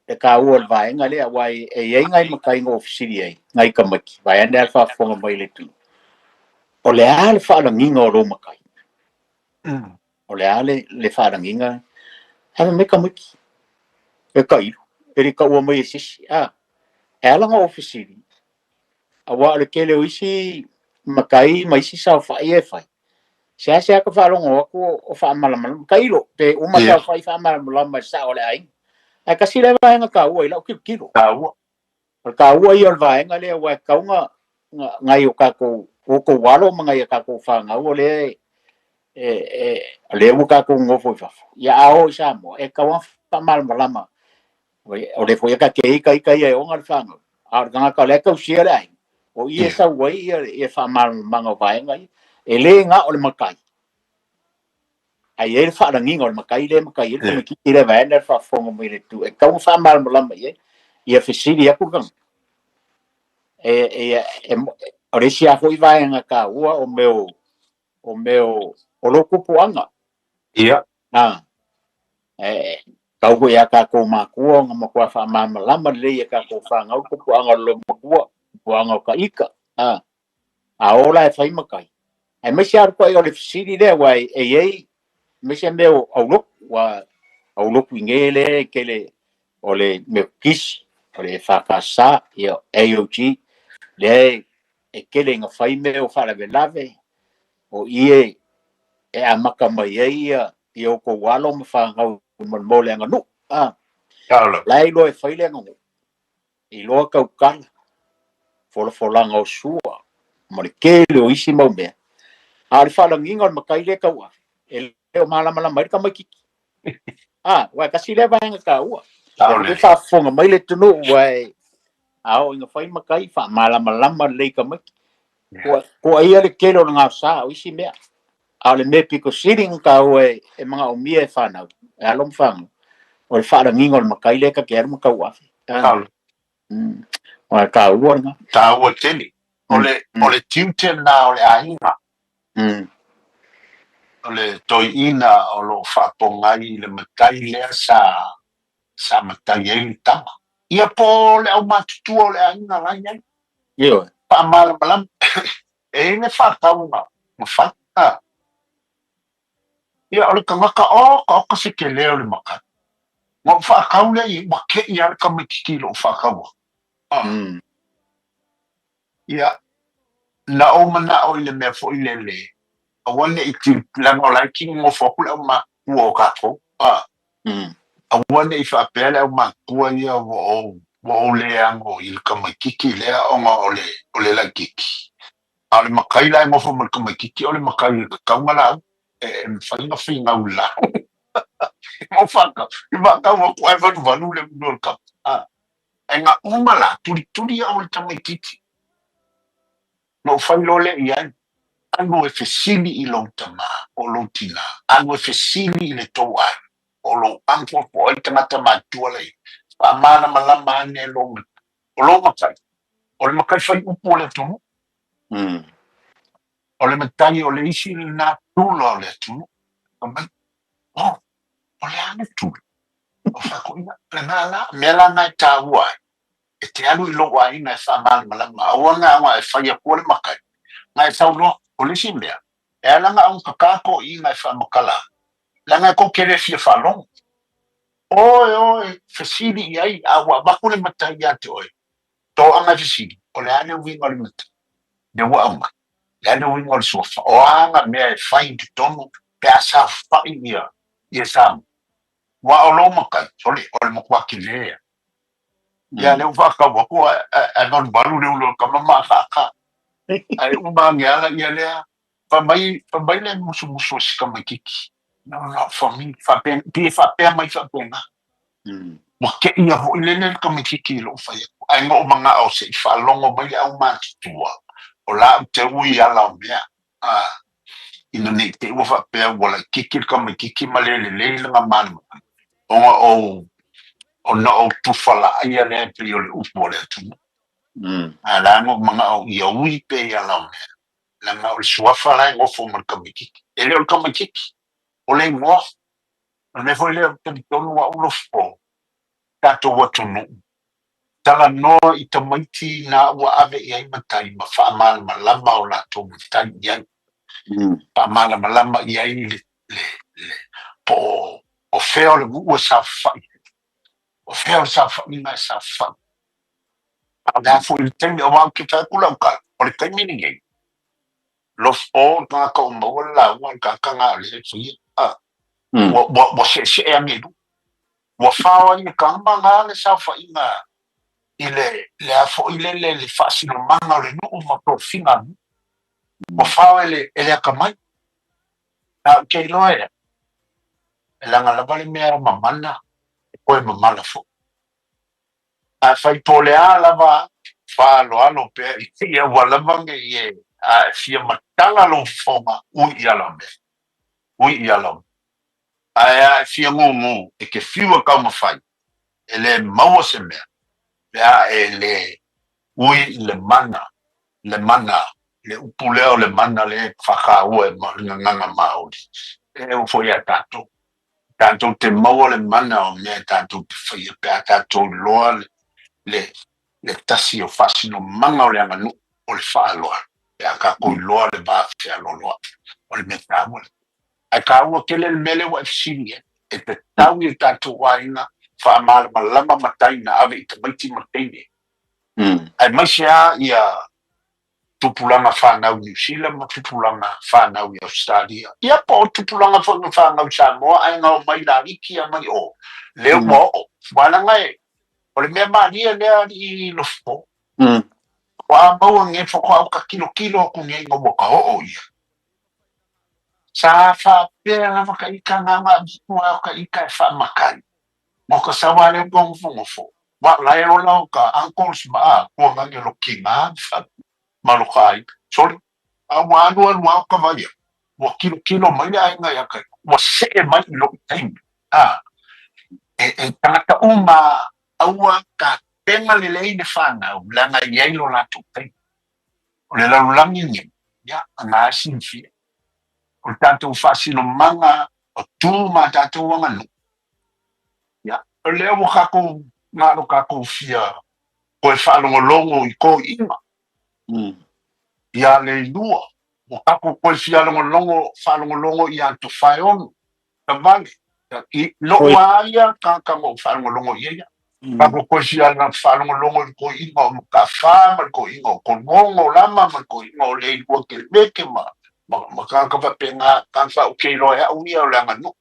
le taua o le vaega lea, aua e i ai ngai matai na ofisili ai, ngai tamaiti, vaeane lava le faafofoga mai le atunuu. O le a le faalagiga o lou matai? O le a le faalagiga? Ae fai mai tamaiti, e tailo, e le taua mai e se isi. E ala ona ou fesili, aua o le tele o isi matai ma isi saofai e fai. Se a ka faalogo atu o faamalamalama. Tailo, pe uma saofai faamalamalama e sao o le aiga. Ae kasi le vaega taua i lau tilotilo. Taua. O le taua ia o le vaega lea, aua e tatau ngai o tatou, o tou alo ma ngai o tatou fanau o lea e lea ua tatou nofo i fafo. Ia a o i Samoa, e tatau ona faamalamalama. O le foi e ka te ita ita ia e ona le fanau. A o le tagata o lea e tausia le aiga. O i e sau ai ia faamalamalamaga o vaega ia. E le na o le matai. Ai e le faalagiga o le matai le matai e le tamaitiiti le vaega le faafofoga mai le tu. E tatau ona faamalamalama i ai. Ia fesili atu le tagata. O le isi lava foi vaega taua o mea o lou tupuaga. Ia. Tau foi ia tatou matua ona matua faamalamalama lelei e tatou fanau tupuaga o le loomatua, tupuaga o taita. A o la e fai matai. Aemaise lava foi o le fesili lea, aua e i ai aemaise mea o aulotu, ua aulotu i nei lea e tele o le Metotisi, o le FKS, ia AOG, lea e tele ina fai mea o faalavelave, o i e amata mai ai ia outou alo ma fanau mo le aganuu. La e iloa e fai le aganuu, iloa tautala, folafolaga o sua ma le tele o isi mau mea, a o le faalagiga o le matai lea e tauave, e le o malamalama ai le tamaitiiti. A, aua e tasi lea vaega taua. Lea foi faafofoga mai le atunuu, aua a oo ina fai matai, faamalamalama lelei i tamaiti. Toa ia le tele o le gaosa o isi mea, a o le mea pito sili ona taua e manaomia e fanau, e alo ma fanau, o le faalagiga o le matai lea ta te alu ma tauave. O le taua lena. Taua tele. O le, o le tiute lena o le aiga. O le toeaina o lo o faapogai i le matai lea sa sa matai ai le tama. Ia po o le aumatutua o le aiga la e i ai. Ioe. Faamalamalama. E i ai le faatauga na fai. A. Ia, o le tagata oka oka se tele o le matai. Na ou faatau lea i ai, ua te i lava le tamaitiiti i lou faatau atu. A. Ia, na ou manao i le mea foi lele, aua ne i leaga o la e tino nofo atu le aumatutua o tatou, a, aua ne i faapea le aumatutua ia ua ou, ua ou le ano i le tamaitiiti lea ona o le, o le laitiiti. A o le matai la e nofo ma le tamaitiiti, o le matai e tatau ona lauga, e mafai ona finau i le lauga. Ua faatau, i faatau atu ae valuvalu le ulu o le tama, a. Ae na uma la, tulituli au e le tamaitiiti. Na ou fai loa lea i ai, Alu e fesili i lou tamā po o lou tinā, alu e fesili i le tou aiga, po o lou uncle po o ai tagata matutua la i ai, faamalamalama ane lou matai. O lou matai, o le matai faiupu o le atunuu. O le matai o le isi lena tula o le atunuu. Fai mai, Oh, o le a le tula? O faatoina, lena la, mea la na e taua ai, e te alu i lou aiga e faamalamalama, aua na ona e fai atua le matai, na e sau loa, o le isi mea, e ala na ona tata toeaiina e faamatala atu, leaga e tou te le fia faalogo. Oe, oe, fesili i ai, a ua avatu le matai ia te oe, toaga e fesili, o le a le uiga o le matai? Lea ua aumai. O le a le uiga o le suafa? O a ana mea e fai i totonu pe a saofai ia ia Samoa? Aua o lou matai, sole, o le matua tele ia. Ia lea ua faatau atu ae valuvalu le ulu o le tama ma akaaka. Ae uma ane ala ia lea, fai mai, fai mai le musumusu o si tamaitiiti. No, no, for me, faapea, pei e faapea mai faapena. Ua teʻia foi lele le tamaitiiti i lou fai atu, ae na ou manao se i faalogo mai le aumatutua, o la ou te ui i ala o mea, a, ina ne i te i ua faapea ua laitiiti le tamaitiiti ma le lelei lana malamalama, ona ou, ona ou tufalaaia lea e pei o le upu a le atunuu. A la na ou manao ia ui pea i ala o mea, leaga o le suafa la e nofo ma le tamaitiiti. E le o le tamaitiiti, o le igoa. O le mea foi lea ou te talitonu au Lofo, tatou atunuu, talanoa i tamaiti na ua ave i ai matai ma faamalamalama o latou matai i ai. Faamalamalama i ai le, le, le, po o, o fea o le nuu e saofafai ai. O fea o le saofaiga e saofafai. A o le a foi le taimi, aua ou te fai atu lau tala, o le taimi lenei, Lofo, le tagata ua maua le lauga, o le tagata lena o lea e faia. A, ua, ua, ua seesee ane i luga. Ua fao ai e tama la le saofaiga i le, le a foi lele le faasinomaga o le nuu ma tofiga a nuu. Ua fao e le, e le atamai. A ou te iloa e, e leaga lava le mea mamana, e toe mamala foi. A fai po o le a lava, faaaloalo pea i ia ua lava nei e, a e fia matala lou fofoga, ui i ala o mea. Ui i ala o mea. Ae a e fia gūgū, e te fiu e taumafai, e le maua se mea, pe a e le ui i le mana, le mana, le upu lea o le mana lea e whakaua e le gagana Māori. E oo foi ia tātou. Tātou te maua le mana o mea tātou te whaia pe a tātou loa le, le, le tasi o faasinomaga o le aganuu o le faaaloalo pe a kākou iloa le va fealoaloai o le mea taua lea. Ae taua tele le mea lea ua e fesili ai, e tatau i o tātou aiga faamalamalama matai na ave i tamaiti ma teine. Aemaise lava ia tupulaga fanau i Niu Sila ma tupulaga fanau i Ausetalia. Ia po o tupulaga foi ma fanau i Samoa ae gao mai laliki a mai o, lea ua oo. Aua leaga e, o le mea malie lea alii Lofo, O a maua nge faatoa ou ta tilotilo atu nei ina ua ta oo ia. Sa faapea lava ta ita na ona avitu a o ta ita e faamatai. Mo ka sawa lea ua nofonofo. Wa o la e ola o ta uncles ma a kua nani o lo tina ma lo ka aiga. Sole, a ua alualu lava o ta vaai atu, ua tilotilo mai le aiga ia te ua see mai i lou taimi. A, e tagata uma aua tapena lelei le fanau leaga e i ai lo latou taimi. O le lalolagi lenei, ia, na e silafia. O le tatou faasinomaga o tu ma tatou aganuu, ia, o lea ua tatou na o tatou fia toe faalogologo i toeaiina. Ia Leilua, ua tatou toe fia logologo, faalogologo ia Tofaeono, Tavale, i lou lava ia tagata na ou faalogologo i ai ia. Tatou toe fia faalogologo i le toeaina o Mataafa ma le toeaina o Konogo Lama ma le toeaina o Leilua Kelemeke ma tagata faapena, tagata ou te iloa e au ia o le aganuu.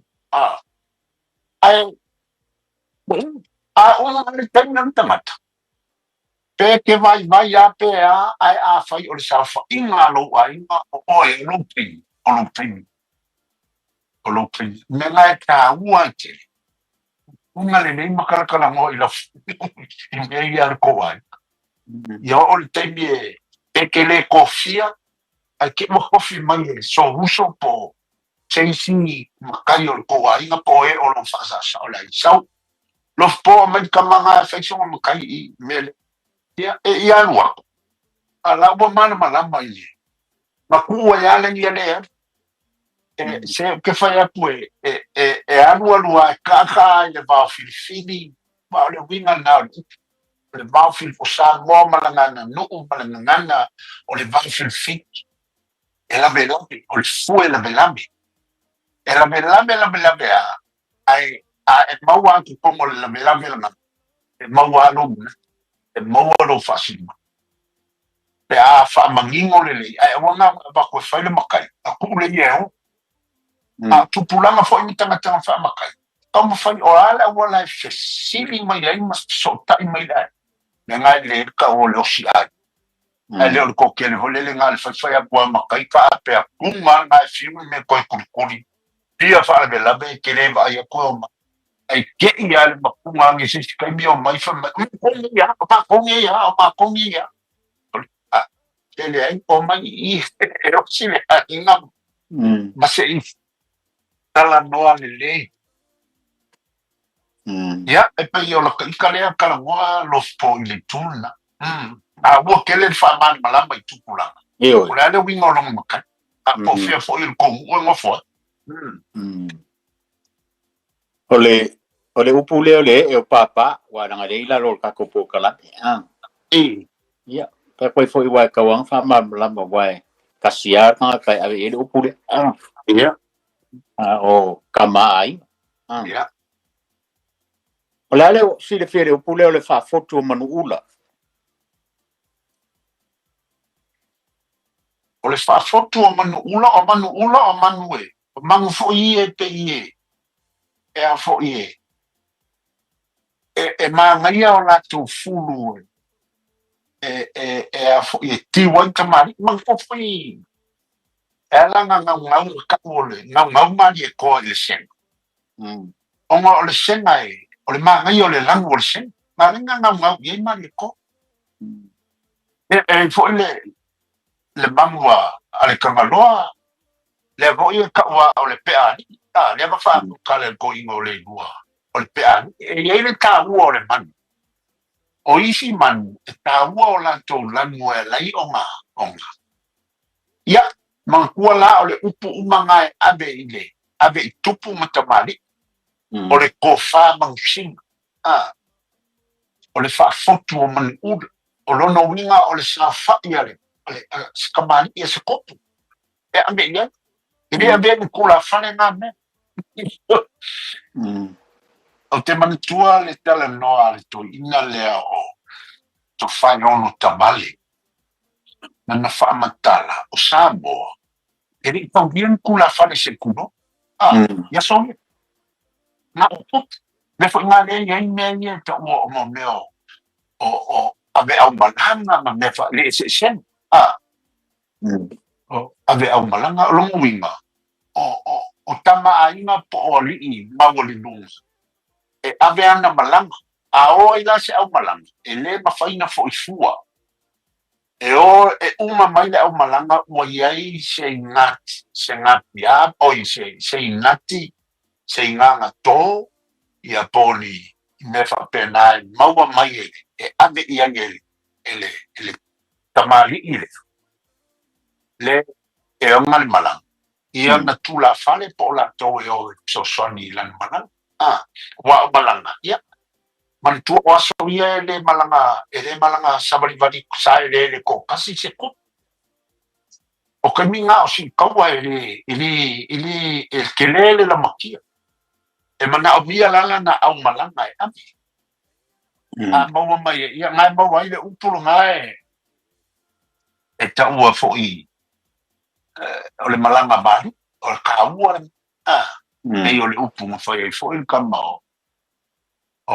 Ae a uma le taimi o le tagata, pe te vaivai lava pe a, ae afai o le saofaiga a lou aiga o oe o lou taimi, o lou taimi, o lou taimi. O le mea lena e taua ai tele, uga lelei ma talatalanoa i lau i mea ia a le tou aiga. Ia oo i le taimi e pe te le tofia, ae te i ua tofi mai e sou uso po o se isi matai o le tou aiga po o e o lo o faasaosao le aiga. Sau, lofu po mai le tama lena e fai sona matai i mea lea. Ia, e ia alu atu, a la ua malamalama i le ma tuu ai lava le ia le alu. E, se ou te fai atu e alualu lava e taataa i le vao filifili, ma o le uiga lena o le upu. O le vao filifili, o Samoa ma lana aganuu ma le gagana, o le vao filifili. E lavelave, o le fue lavelave. E lavelave, lavelave lava, ae a e maua atu totonu o le lavelave lena, e maua lava lou manatu, e maua lou faasinomaga. Pe a faamanino lelei, ae aua na ona avatu e fai le matai, a tuu le ia e o. A o tupulaga foi ma tagata na faamatai, taumafai o a le auala e fesili mai ai ma fesootai mai le aiga, mea na e lelei le tau o le osi aiga. Ae le o le toatele foi lele na o le faifai atu lava matai ka apea tuga lena e fiu le mea toe kulikuli fia faalavelave e te le vaai atu e omai. Ae te i lava le mapuga ane i se isi taimi omai fai mai, o matou nei lava, o matou nei lava, o matou nei lava. A, e leai, omai i i e osi le aiga ma se i talanoa lelei. Ia, e pei o lata ita lea talanoa lofu i le itu lena. A ua tele le faamalamalama i tupulaga. Ioe. O le a le uiga o lona matai? A po o fea foi o le tou nuu e nofo ai? O le upu lea o le ee o pāpā, ua leaga lea i lalo o le tatou polokalame. A. E. Ia, pe koe foi ua e tauaga faamalamalama ua e tasi lava le tagata e ave i ai le upu lea. A. Ia. A o tama a aiga. A. Ia. O le a le silafia i le upu lea o le faafotu o manuula? O le faafotu o manuula, o manuula o manu e. O manu foi ia e pei e, e a foi e, e manaia o latou fulu e a foi e tiu ai tamalii. Manatua foi e ala ona gaugau le tau o le gaugau Malietoa i le sega. Ona o le sega e, o le manaia o le lanu o le sega. Na ala ona gaugau i ai Malietoa. E ai foi le manu a le Tagaloa, lea foi e taua o le pea alii. A, lea na faatutala e le toeaina o Leilua, o le pea alii. E i ai le taua o le manu. O isi manu, e taua o latou lanu e ala ai ona, ona. Ia, manatua la o le upu uma na e ave i le, ave i tupu ma tamalii. O le tofa manusina. A, o le faafotu o manuula. O lona uiga o le saofai a le, a le, a se tamalii a se kopu. E ave i ai. E le avea ni tulafale na mea. Ou te manatua le talanoa a le toeaina lea o Tofaeono Tavale, lana faamatala, o Samoa, e le i taulia ni tulafale se tulo. A, ia soia. Na o tupu. Mea foi na lea e i ai mea ia e taua o mo mea o Aveaumalaga ma mea faale eseesega. A o aveaumalaga o lona uiga o tama aiga po o alii maualiluga e ave ana malaga. A o ai la se aumalaga, e lē mafai ona fo'i fua. E o e uma mai le aumalaga ua i ai se igati, se gatiā, oi se igati, se igagatō, ia po o ni mea faapena e maua mai e e ave i ai e le tamalii le e ona le malaga. Ia na tulafale po o latou e o e fesoasoani i lana malaga. A, aua o malaga, ia, manatua o aso ia e lē malaga, e lē malaga savalivali sa e lē le toatasi se tupu. O taimi na o siutaua e lē e lē e lē e telē le lamatia. E manaomia la lana aumalaga e ave. A maua mai e ia na e maua ai le upu lagā e taua fo'i o le malaga mali, o le taua le a pei o le upu na fai ai fo'i le tama o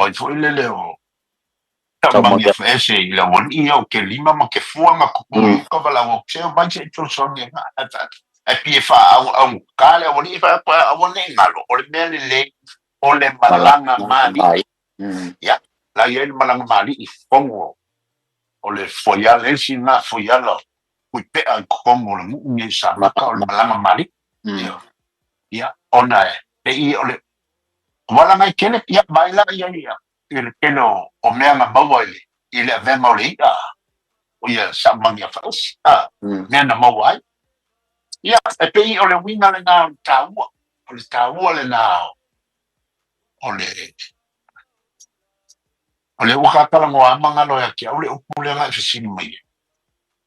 ai fo'i lele o Taumagia Faese i le aualii ia o Kelima ma Kefua na tupu i uka valaau atu se omai se i fesoasoani e ae pei e faaauaugata le aualii faapea aua ne i galo o le mea lelei o le malaga malii. Ia, la i ai le malaga malii i totonu o le fuaiala, le isi lena fuaiala puipea i totonu o le nuu nei Samata o le malaga malii. Ia, ona e pei o le walaga e tele, ia mai la ia ia i le tele o mea na maua i le avega o le i'a o ia Saamagia Faese, a mea na maua ai. Ia, e pei o le uiga lena o le taua, o le taua lena o le ua tatalanoa a magalo ia te au le upu lea na e fesili mai ai.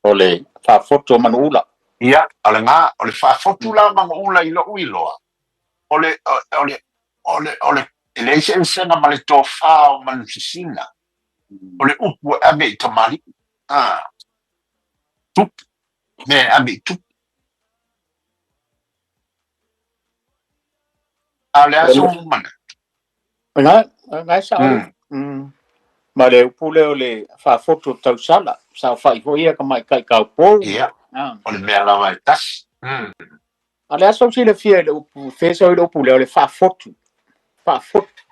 O le faafotu o manuula. Ia, o le gā, o le faafotu la o manuula i lou iloa, o le, o le, o le, o le, e leai se eseesega ma le tofā o manusisina, o le upu e ave i tamalii, a, tupu, mea e ave i tupu. A o le a sou manatu? Na e sao. Ma le upu lea o le faafotu o tausala, saofa'i foi ia tamaitai taupou. Ia, o le mea lava e tasi. A le a sou silafia i le upu, fea sau i le upu lea o le faafotu. Faafotu.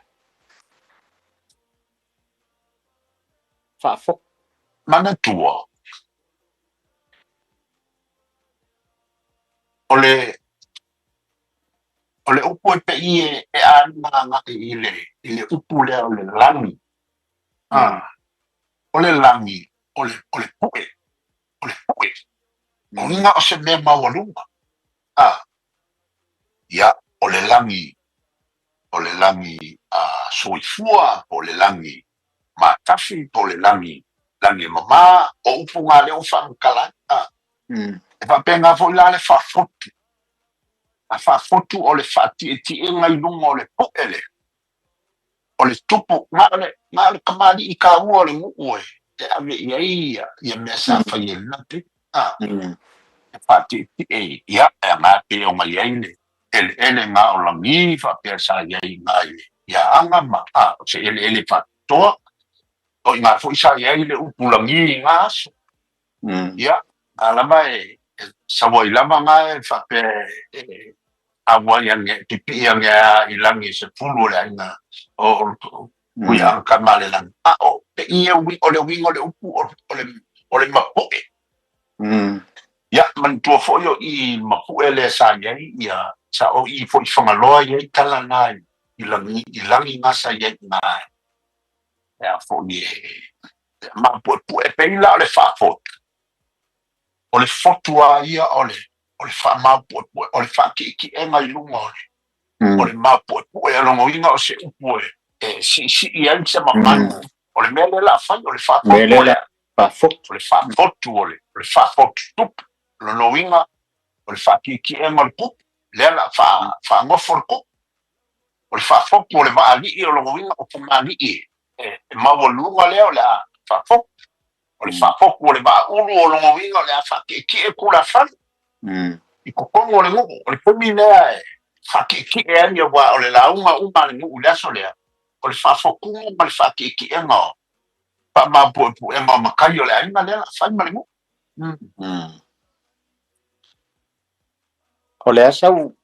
Faafotu. Manatua, o le upu e pei e aiga agai i le upu lea o le lagi. Ah, o le lagi, o le pu'e, o le pu'e. O iga o se mea maualuga. Ah, ia, o le lagi a soifua, po o le lagi matafi, po o le lagi, lagi e mamā, o upu ngā leo faamatala ai. Ah, e faapena fo'i la le faafotu. A faafotu o le faati'eti'ega i luga o le pu'e lea. O le tupu, na o le tamalii taua o le nuu e ave i ai ia mea sa fai e lena pe. Ah, e faati'eti'e ia, e aga pe o ngai ai le eleele nga o lagi faapea sa i ai i le ia aga ma a o se eleele faapitoa. O i ngā fo'i sa i ai le upu lagi i ngā aso. Ia, a lava e sau ai lava ngā e faapea e auai ane, pipii ane a i lagi se pulu o le aiga o kui a ka ma le lagi. A o pe i e ui, o le uiga o le upu o le mapu'e. Ia, manatua fo'i o i mapu'e lea sa i ai, ia, sa o i fo'i Fagaloa i ai tala na i lagi, i lagi nga sa i ai ngā e a fo'i e mapu'epu'e pei la o le faafotu. O le fotu a ia o le faamaupu'epu'e, o le faati'eti'ega i luga o le mapu'epu'e a logoina o se upu e si'isi'i ai se mamalu. O le mea lea la fai, o le Mea faafotu lea o le la faafotu. O le faafotu o le faafotu tupu. Logoina o le faati'eti'ega o le tupu, lea la faagofo le tupu. O le faafotu o le vaalii o logoina o tamalii e maualuga lea o le a faafotu. O le faafotu o le vaaulu o logoina o le a faati'eti'e tulafale i totonu o le nuu. O le taimi lea e faati'eti'e ai auā o le lauga uma a le nuu i le aso lea, o le faafotuga ma le faati'eti'ega o Faamapuepuega o matai o le aiga lea o le a fai ma le nuu. O le a sau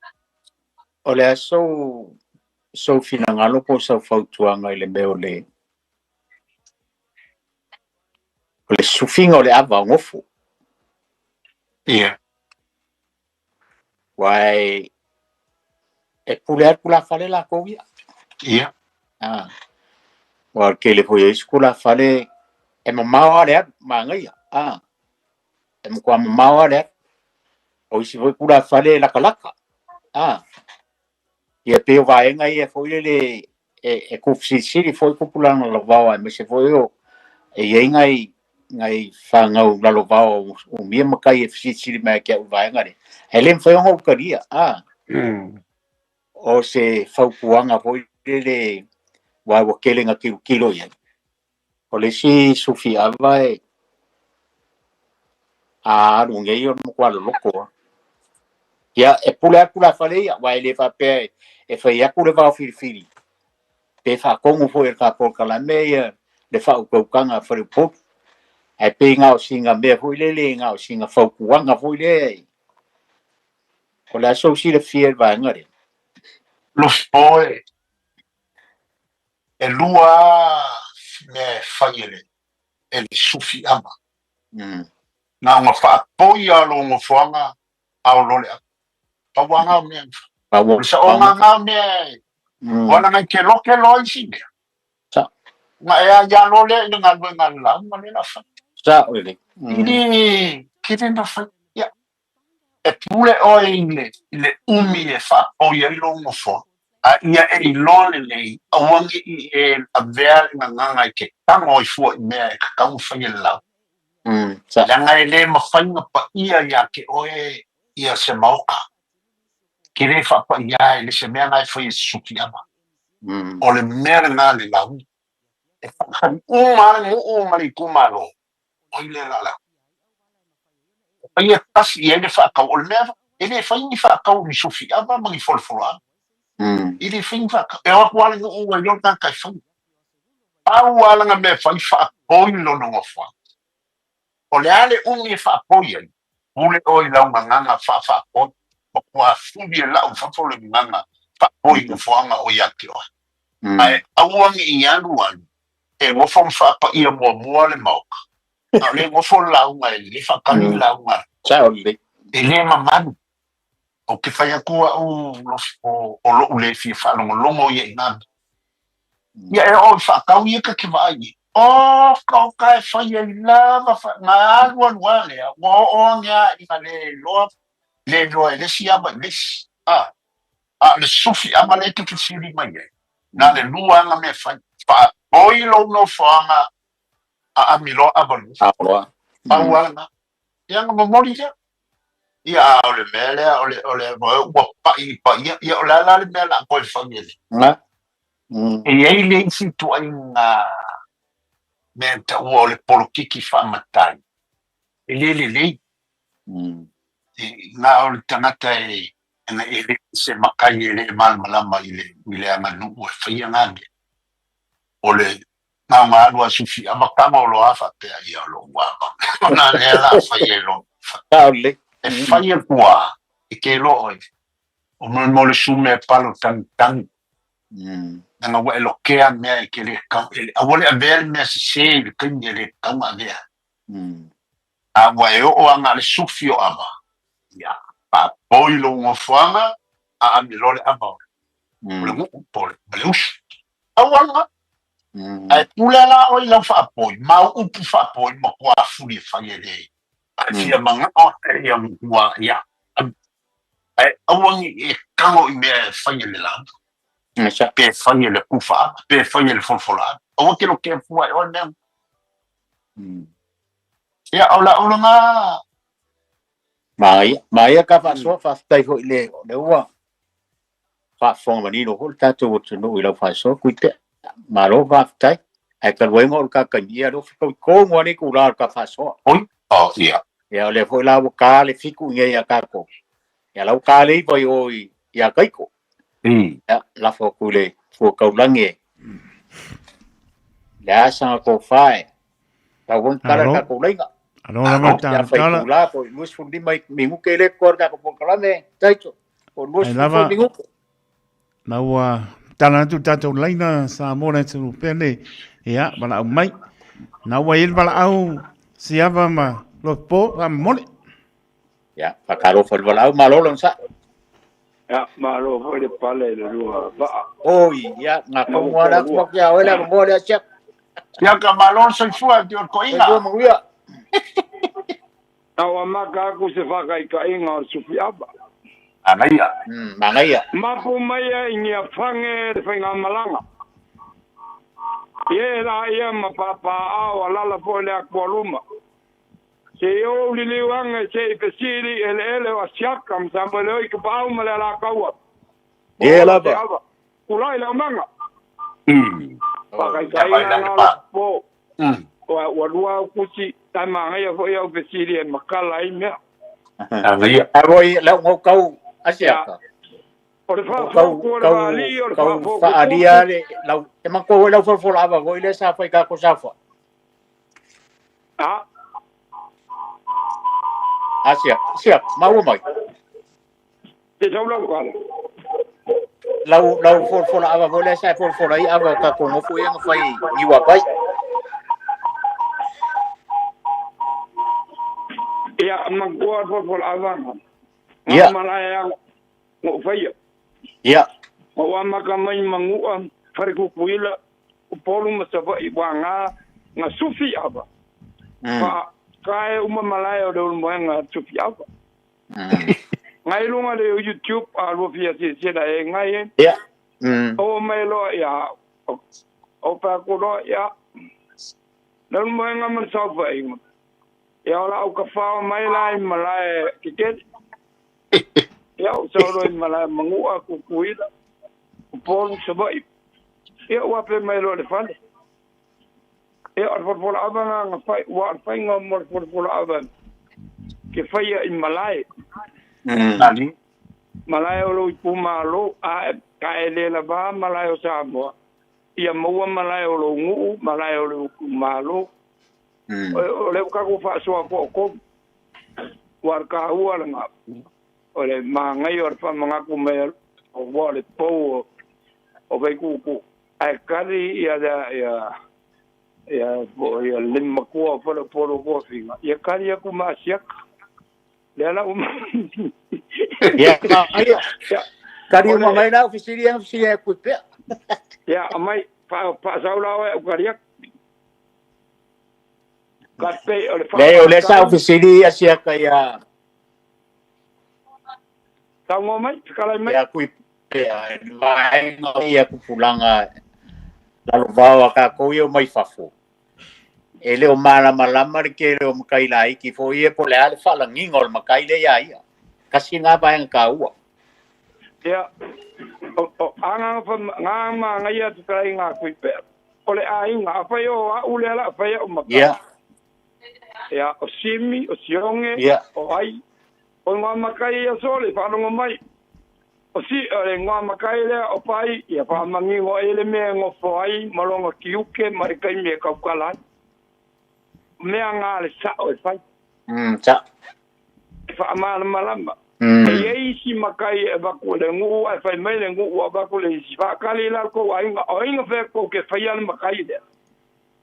o le a sou sou finagalo po o sau fautuaga i le mea o le o le sufiga o le ava o gofo. Ia. Aua e pule lava le tulafale latou ia. Ia. Aua o le tele foi o isi tulafale e mamao lava le alu, manaia. E matua mamao lava le alu. O isi foi tulafale e latalata. Ia pei o vaega ia foi lele e tuufesilisili foi tupulaga lavao aemaise foi o e i ai nai fanau lalovao umia matai e fesilisili mai ia te au i vaega lea. Ae le mafai ona ou talia. O se fautuaga foi lele aua ua tele ina tilotilo i ai. O le isi sufi ava e a alu nei o le matua loloto lava. Ia, e pule atu tulafale ia, aua e le faapea e fai atu le vao filifili, pe faatonu foi e le ta polokalame ia le faautautaga a faleupolu. Ae pei na o sina mea foi lele, na o sina fautuaga foi lea. O le a sou silafia i le vaega lea? Lofo e lua lava mea e fai e le sufi ava. Na ona faapoi lava o lou nofoaga a o loa le ava. Pau lava na o mea e fai. O le saoga na o mea e o ala nai ke loke loa isi mea. Na e aia loa lea i le galuega a le lauga lea o le a fai. Sao lelei. I le kele na fai. Ia, e pule oe i le umi e faapoi ai lou nofoaga, a ia e iloa lelei, aua ne i e avea le gagaga e te tago ai fua i mea e tatau ona fai e le lauga. Leaga e le mafai ona paia ia te oe ia se maota. Ke le faapaia e le se mea na e fai e se sufi ava. O le mea lena le lauga. E faakali uma lava le nuu ma le itumalo, oi lea la lau. E fai e tasi i ai le faatau, o le mea e le fai ni faatau o ni sufi ava ma ni folofolo ava. E le fai ni faatau, e o atu lava le nuu ua iloa le tagata e fai. Pau lava lana mea e fai, faapoi lona nofoaga. O le a le umi e faapoi ai, pule oe i lau gagaga faafaapoi, matua fuli e lau i fafo le gagaga faapoi nofoaga o ia te oe. Ae aua ne i alu alu e nofo ma faapaia muamua le maota, a o lea e nofo le lauga e le faatali le lauga. Sao lelei. E le mamalu. Ou te fai atu au o lou le fia faalogologo ia i nā mea. Ia e oo i faatau ia ta te vaai i ai. O ka o ka e fai ai lava na alu alu lava lea, ua oo ane lava ina le iloa, le iloa e le isi ava i le isi. A o le sufi ava lea e te fesili mai ai, na le lua lava mea e fai. Faapoi lou nofoaga a amiloa ava le uso. Pau lava lena. Ia ona momoli lea. Ia a o le mea lea o le o le ua pa'i paia, ia o le a la le mea o le a toe fai e le. E i ai le isi ituaiga mea e taua o le polokiki faamatai, e le lelei. Na o le tagata e e le se matai e le malamalama i le aganuu e faia na mea. O le na ona alu a sufi ava tago loa a faapea, ia o lou ava. Ona lea la fai e lo. E fai atu a e ke iloa oe. O mo le sume e palo tagitagi. Leaga ua e lokea mea e ke le tatau, aua le avea le mea sese i le taimi e le tatau ona avea. A ua e oo aga le sufi o ava, ia, faapoi lou nofoaga a ame loa le ava o le nuu po o le uso. Pau lava lena. Ae pule la oe i lau faapoi, mau upu faapoi matua fuli e fai e le. A e fia manao ia matua, ia. Ae aua ne i e tago i mea e fai e le lauga, pe fai e le kufa ava, pe fai e le folafola ava. Aua ke lokea fua e oe mea. Ia, o lau lena. Manaia, manaia ka faasoa, faafetai foi i le, o lea ua faafofoga manino foi le tatou atunuu i lau faasoa, Tuitea. Malo faafetai. Ae talu ai ona o le ta taimi, ia o lea ua fetaui tonu lava le itula o le ta faasoa. Oi, oh, ia. Ia o lea foi la ua ta le 7 i inei ia tatou. Ia la ua ta le 9 i o ia Kaiko. Ia, lafo atu i le fua taulagi e le a saga tofa e Tau tala ka ko leinga. Alo lava tala tala. La po 25 minuke le ko ka ko kalame taito. Po 25 minuke. Na ua tala atu tatou laina sa mo le tu pele ia bala au mai. Na ua il bala au siava ma lo po a mole. Ia, whakaro whalwala au malo sa. Ia, malo foi le pale le lua va'a. Oi, ia, ngā kongoa la kuma kia oe la kongoa lea siak. Ia ka malo soifua te o koinga. Soifua manuia. Nau a maka aku se whakaikainga o sufi ava. Anaia. Mangaia. Mapu mai e ingia whange te whainga malanga. Ie la ia ma papa au a lala foi le akua luma. Se o liliuanga se i pesili ele ele o asiaka msambo leo i kapau ma le ala kaua. Ie lava. Kulai la manga. Whakaikainga ngā la po. Ua lua kusi tai mangaia foi au pesili e makala i mea. Anaia. A voi lau ngau kau asiaka. O le whaafo o le waali o le whaafo. Kau whaaria le lau. E manko lau whalfola ava voi le sa whai kako safa. Ah. Asia, sia, mau mai. Te sau lau kala. Lau lau folfola ava voi le sa folfola i ava ka ko ngofu ia ngawhai niwa pai. Ia mangua folfola ava. Ia. Malaya ngo whaia. Ia. Wa maka mai mangua wharikukuila upolu masava i wa ngā sufi ava. Fa kae uma malaya o le ulmoenga sufi ava. Ngai lunga le YouTube a lua fia sila e ngai e. Ia. O mai loa ia. O pāku loa ia. Le ulmoenga man saufa inga. Ia ola au ka whao mai lai malaya kiketi. Ia o saulo i malaya mangua kukuila. Upolu sabai. Ia uape mai loa le fale. Ia o le folfola ava ngā whai. Ua whai ngā mo le folfola ava. Ke whaia i malaya. Nani? Malaya o lo i pumalo a ka e le lava malaya o Samoa. Ia maua malaya o lo nguu, malaya o lo pumalo. O le ukaku whaasua po o komu. Ua ka hua le ngā. O le maangai o le whamangaku mea o wā le pau o vaikuku. Ai kari ia ia ia ia limakua polo polo kofinga. Ia kari aku maasiaka. Le ala uma. Ia, ia. Kari uma mai la ofisiria ofisiria ku pe. Ia, mai pa saula o kari. Ka pe o le Le o le sa ofisiria sia ka ia. Tau mai, kala mai. Ia kui pe vai no ia ku pulanga la lo va ka ko ia mai fafo. E leo malama lama le ke leo makai lai ki fo ie po le ale fala ngingo le makai le ia ia. Kasi ngā vaenga ka ua. Ia, o anga ngā ma ngai atu kai ngā kui pe. O le ainga, a whai o a ule ala, a whai o makai. Ia. Ia, o simi, o sionge, o ai. O ngā makai ia sole, whanongo mai. O si, o le ngā makai lea o pai, ia whamangingo ele mea ngofo ai, malonga kiuke, marikai mea kaukalai. Mea ngā le sao e whai. Sa. E whaamalamalama. E eisi makai e waku le nguu, e whai mai le nguu a waku le isi. Whaakali la kou ainga, o inga whea kou ke whai ana makai lea.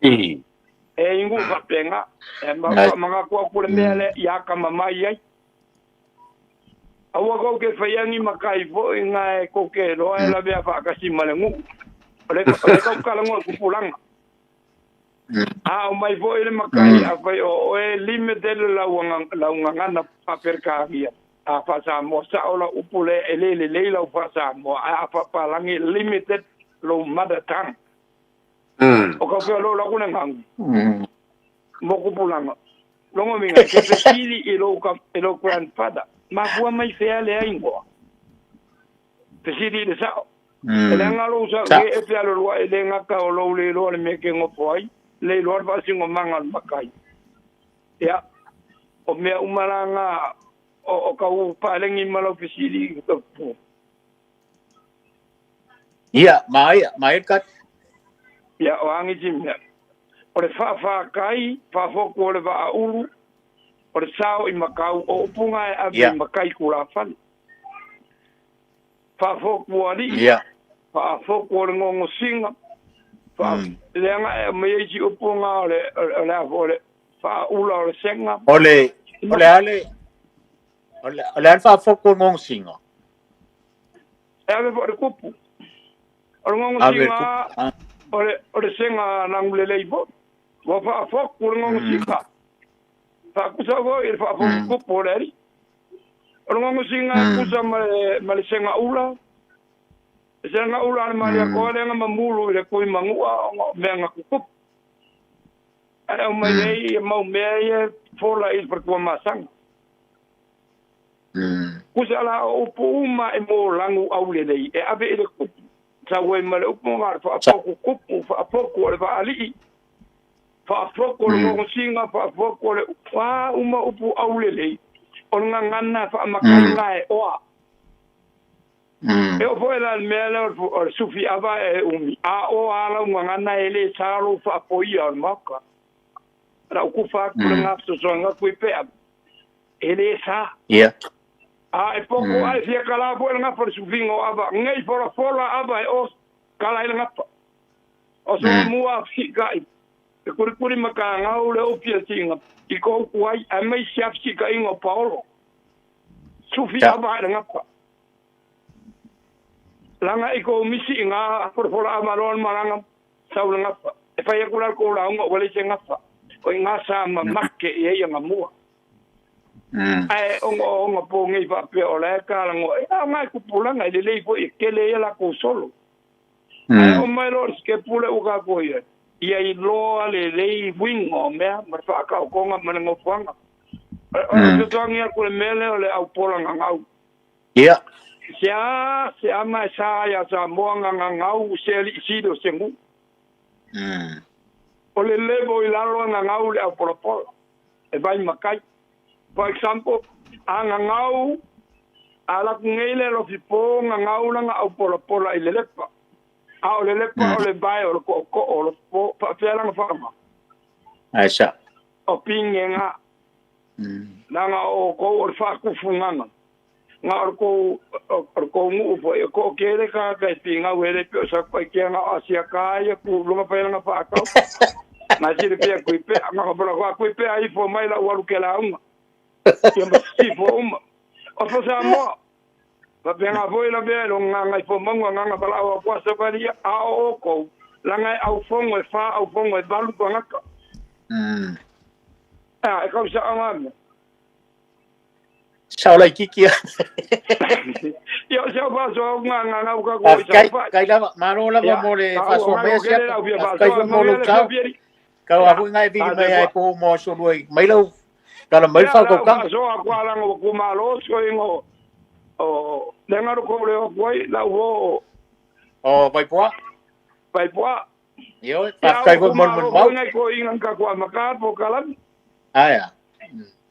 E ingu whapenga, e mga kua kule mea le iaka mamai ai. Aua kou ke whai angi makai fo i ngā e kou ke roa e la mea whaakasima le nguu. O le kau kalango e kupulanga. A o mai foi le makai a whai o e lime tele lau ngangana paperkaria. A wha mo sa ola upule e lele leila wha mo a whapalangi limited lo mother tongue. O ka whea lo lakuna ngangu. Mo kupulanga. Longo minga ke pesili i lo grandfather. Mafua mai whea le aingoa. Pesili le sao. E le ngalo sa e whea lo lua e le ngaka o lo le loa le meke ngopo ai. Le loa whasingo manga makai. Ia, o mea umalanga o kau pālengi malau pesili. Ia, mai, mai kat. Ia, o angi si mea. O le faafakai faafoku o le vaaulu o le sao i makau o upuga e ave i makai kulafale faafoku alii faafoku o le gogosiga leaga e aumai ai si upuga o le o le afo o le faaula o le sega o le o le ale o le o le ale faafoku o le gogosiga e ave foi le kupu o le gogosiga o le sega lagulelei foi ua faafoku le gogosiga faakusa foi i le faafoku kupu o le alii o le gogosiga e kusa ma le sega ula sega ula le maliakoa lea mamulu i le kui magua ona o mea gakukupu ae aumai ai ia mau mea ia fola i le falatuamasaga kusa la o upu uma e mo lagu aulelei e ave i le kupu sau ai ma le upu ga le faafoku kupu faafoku o le vaalii faafoku o le gogosiga faafoku o le a uma upu aulelei o le gagana faamakaiga e oa e oo foi la le mea lea o le sufi ava e umi a o a lau gagana e lē sa lou faafoia o le maoka lau kufa atu le gasosoaga kui pea e lē sa a e poko ae fia kalā foi le gafa le sufiga o ava gei folafola ava e o kala ai le gafa o sogamua afisiʻikaʻi e kulikuli makagau le upi asiga i ko uku ai ae mai se afisiʻikaʻiga o paolo sufi ava ae le gafa laga i kou misi i gā folafola ava loa le malaga sau le gafa e fai aku la le kou lauga ua leai se gafa o i gā sa mamake i ai agamua ae ona ona pogei faapea o lae kalagoa e aoga e kupulaga e lelei foi e kele ia lakou solo ae oo mai loa le sekepule ua kakou ai ia iloa lelei uiga o mea ma le faakaokoga ma le gofoaga o le fesoasoani aku le mea lea o le aupola gagau se a se ama e sa ai a Samoa gagagau se alii sili o se guu o le levo i lalo e gagau le aupolapola e vai makai. For example, a gagau a laku nei le alofi po gagau laga aupolapola i le lepa a o le lepa o le vae o le koʻokoʻo o lofi po faafea laga faaaga Ae sa. O pigega laga o kou o le faakufugaga ga o le kou o le kou guu foi e koʻokele tagata e pigau e le pe o sakupaikea ga o asiaka ia kuluga fai laga faakau na silafia kuipea ga kuipea ifo mai lau alu ke lauga ia ma sifo uma o fo Samoa faapega foi lavea i loga gagaifomauga agaga valaau apuasa valia a o oukou laga e aufogo e fa aufogo e valu tagata a e kausaʻa mea Sao laititi a. Ia o se au faasoauga gagau kakou i saofai. Kai lava, malo lava mo le faasoa mai Siaka. Faafetai foi mo lou tau. Kau a foi ngai vili mai ai po mo aso lua i mai lau tala mai le faakaukanga. Faasoa aku alaga ua kumalo soiga o lega lo kou leo aku ai lau o O Vaipoa. Vaipoa. Ioe, faafetai foi mo le molimau. Ngai ko inga ka ko amaka po kalami. Aia.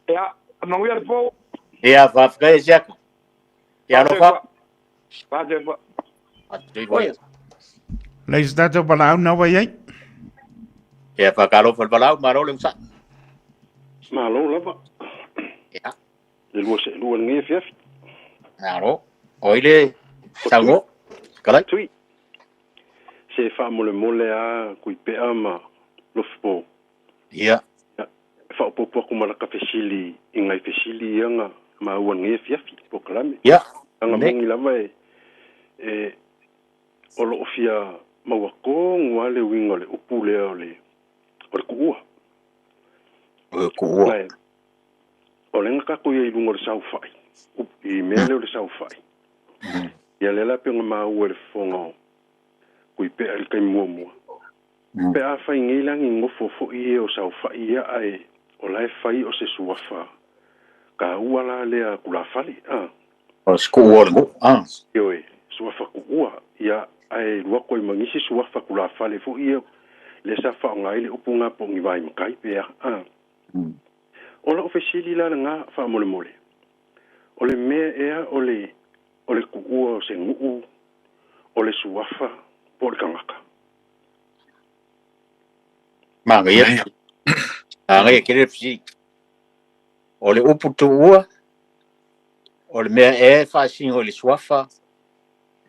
Ia, manuia le po. Ia, faafetai e Siaka. Ia alofa. Faafetai. Faafetai. Leai se tatou valaau na ua i ai. Ia, faatalofa i le valaau, malo le usaʻi. Malo lava. Ia. Le lua seʻelua i lenei afiafi. Malo. O ai le saunoa? Fetalai. Tui. Se faamolemole a Kuipea ma Lofipo. Ia. E faaopoopo atu ma laka fesili i nai fesili ia na maua i lenei afiafi polokalame. Ia. Aga moni lava e e o loo fia maua tonu lava le uiga o le upu lea o le o le kuua. O le kuua. Ae o lea na tatou i ai i luga o le saofai, i mea lea o le saofai. Ia lea la pei ona maua i le fofoga o Kuipea i le taimi muamua. Pe afai nei la ni nofo foi ia o saofai ia ae o la e fai o se suafa taua la lea tulafale a. O se kuua o le nuu a. Ioe, suafa kuua ia ae alu atu ai ma nisi suafa tulafale foi ia lea sa faaaoga ai le upu na po o ni vae matai pe a a. O lau fesili la lena faamolemole, o le mea ea o le o le kuua o se nuu, o le suafa po o le tagata? Manaia. Manaia tele le fesili. O le upu tuua, o le mea ea e faasino i le suafa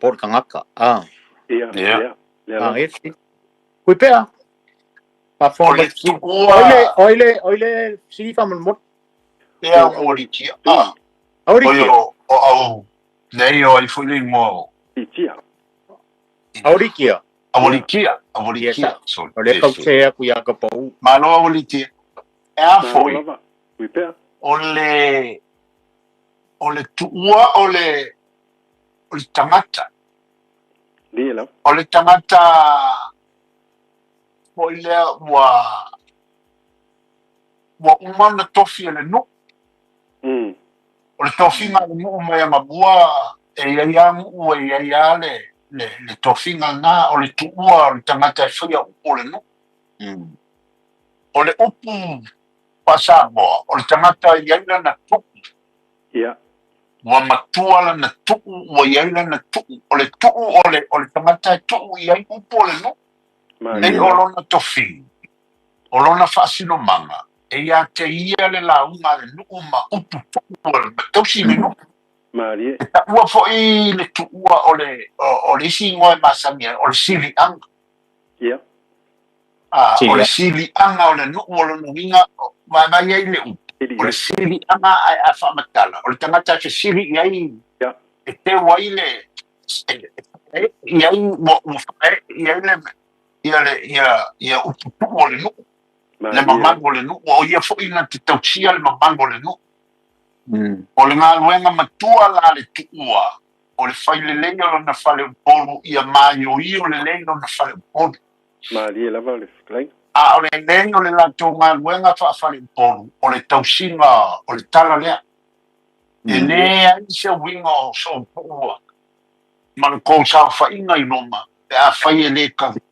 po o le tagata. A. Ia, ia. Manaia le fesili. Kui pea. O Faafofoga le mai le fesili. tuua. O i le fesili faamolemole. Ia Aorikia. Ah, oi Aorikia. o au nei o ai foi le igoa o Itia. Aorikia. Aorikia, Ia Aorikia, sa. sorry. O le kaute aku ia ka pau. Malo Aorikia. E a Malo foi lava. Kui pea. o le tuua o le tagata. Lie lava. O le tagata foi lea ua uma ona tofi e le nuu. O le tofiga a le nuu mai agamua e iai lava nuu e iai lava le tofiga lena o le tuua o le tagata e faia upu o le nuu. O le upu faasamoa o le tagata e iai lana tuu. Ia. Ua matua lana tuu ua iai lana tuu. O le tuu o le tagata e tuu i ai upu o le nuu. Nei Malie o lava. lona tofiga, o lona faasinomaga e ia te ia le lauga a le nuu ma upu tuu o le tausi le nuu. Malie. E taua foi le tuua o le isi igoa e masani ai o le siliaga. Ia. A, o le Silia. siliaga o le nuu o lona uiga vaivai ai le upu. Sili O le ai. siliaga ae a faamatala o le tagata e fesili i ai Ia. e teu ai le i ai ua faaee i ai le ia le ia upu tuu o le nuu le Malie lava. mamalu o le nuu o ia foi na te tausia le mamalu o le nuu. O le galuega matua la le tuua o le failelei o lona faleupolu ia maioio lelei lona faleupolu. Malie lava le fetalaiga. A o le lei o le latou galuega faafaleupolu o le tausiga o le tala lea. E lē ai se uiga o soutuua ma le kou saofaiga i luma pe afai e lē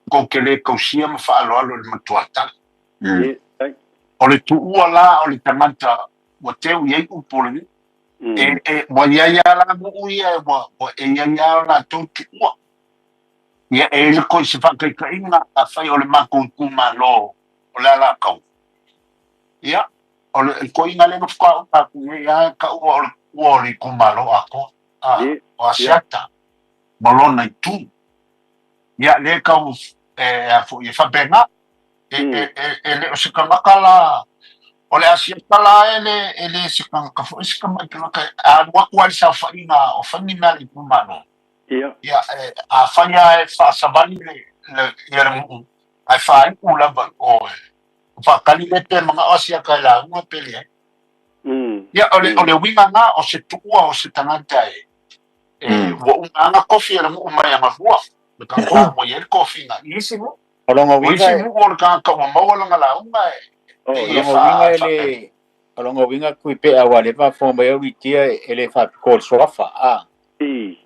kou te lē tausia ma faaaloalo i le matuatala. Ie, ai. O le tuua la o le tagata ua teu i ai upu o le nuu. E ua iai lava la nuu ia ua e iai lava latou tuua. Ia e le koi se faataitaiga afai o le matou itumalo o le Alataua. Ia o le koiga lea na faatoa uma atu nei lava taua o le tuua o le itumalo atoa. A, Ie, o ia. Asiata ma lona itu. Ia lea tau e a foi e faapena. E le o se tagata la o le Asiata la e le se tagata foi se tamai tagata a alu atu lava i le saofaiga o fai ni mea a le itumalo. Ia. Ia e afai lava e faasavali le ia le nuu ae faaiu lava i o e faatali lea pe manao Asiata e lauga pe leai. Ia o le uiga lena o se tuua o se tagata e ua uma lava ona tofi e le nuu mai agalua le tagata ua i ai le tofiga i isi nuu. O lona O uiga isi nuu o le tagata ua maua lana lauga Oh, e o ia lona uiga e faapena. le o lona uiga kui pea ua le faafofoga mai au litia e le faapitoa i le suafa. A. I.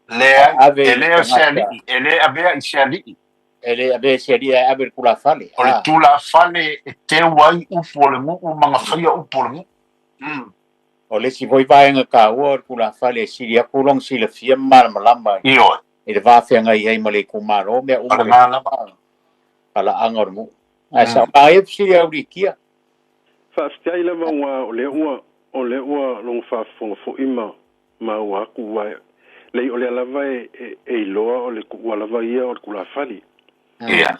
Leai, Ave e i lē o se tagata alii, e lē avea i se alii. E le avea i se alii ae ave i le tulafale. O le A. tulafale e teu ai upu o le nuu ma gafaia upu o le nuu. O le isi foi vaega taua o le tulafale e sili atu lona silafia ma malamalama Ioe. i le vafeagai ai ma le itumalo mea O uma le le lena lava. palaaga o le nuu. Ae sao manaia fesili au litia. Faafetai lava ua o lea ua logo faafofoga foi ma maua aku ua lei o lea lava e iloa o le tuua lava ia o le tulafale. Ia.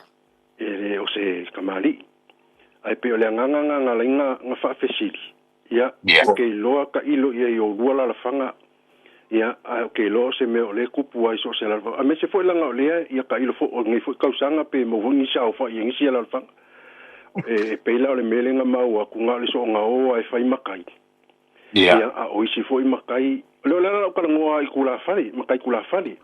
E le o se kamali'i. Ae pei o le agaga ga galaiga ga faafesili. Ia, Ia. o ke iloa taʻilo ia i olua lalafaga. Ia, ae o ke iloa o se mea o lea tupu ai so o se lalafaga. Aemaise foi laga o lea ia taʻilo foi o lenei foi tausaga pe maua foi nisi aofaʻi e gisi ia lalafaga. E pei la o le mea lea maua atu ga o le soogao ae fai makai. Ia. Ia, a o isi foi makai. O le o le ala lau talanoa i tulafale, makai tulafale.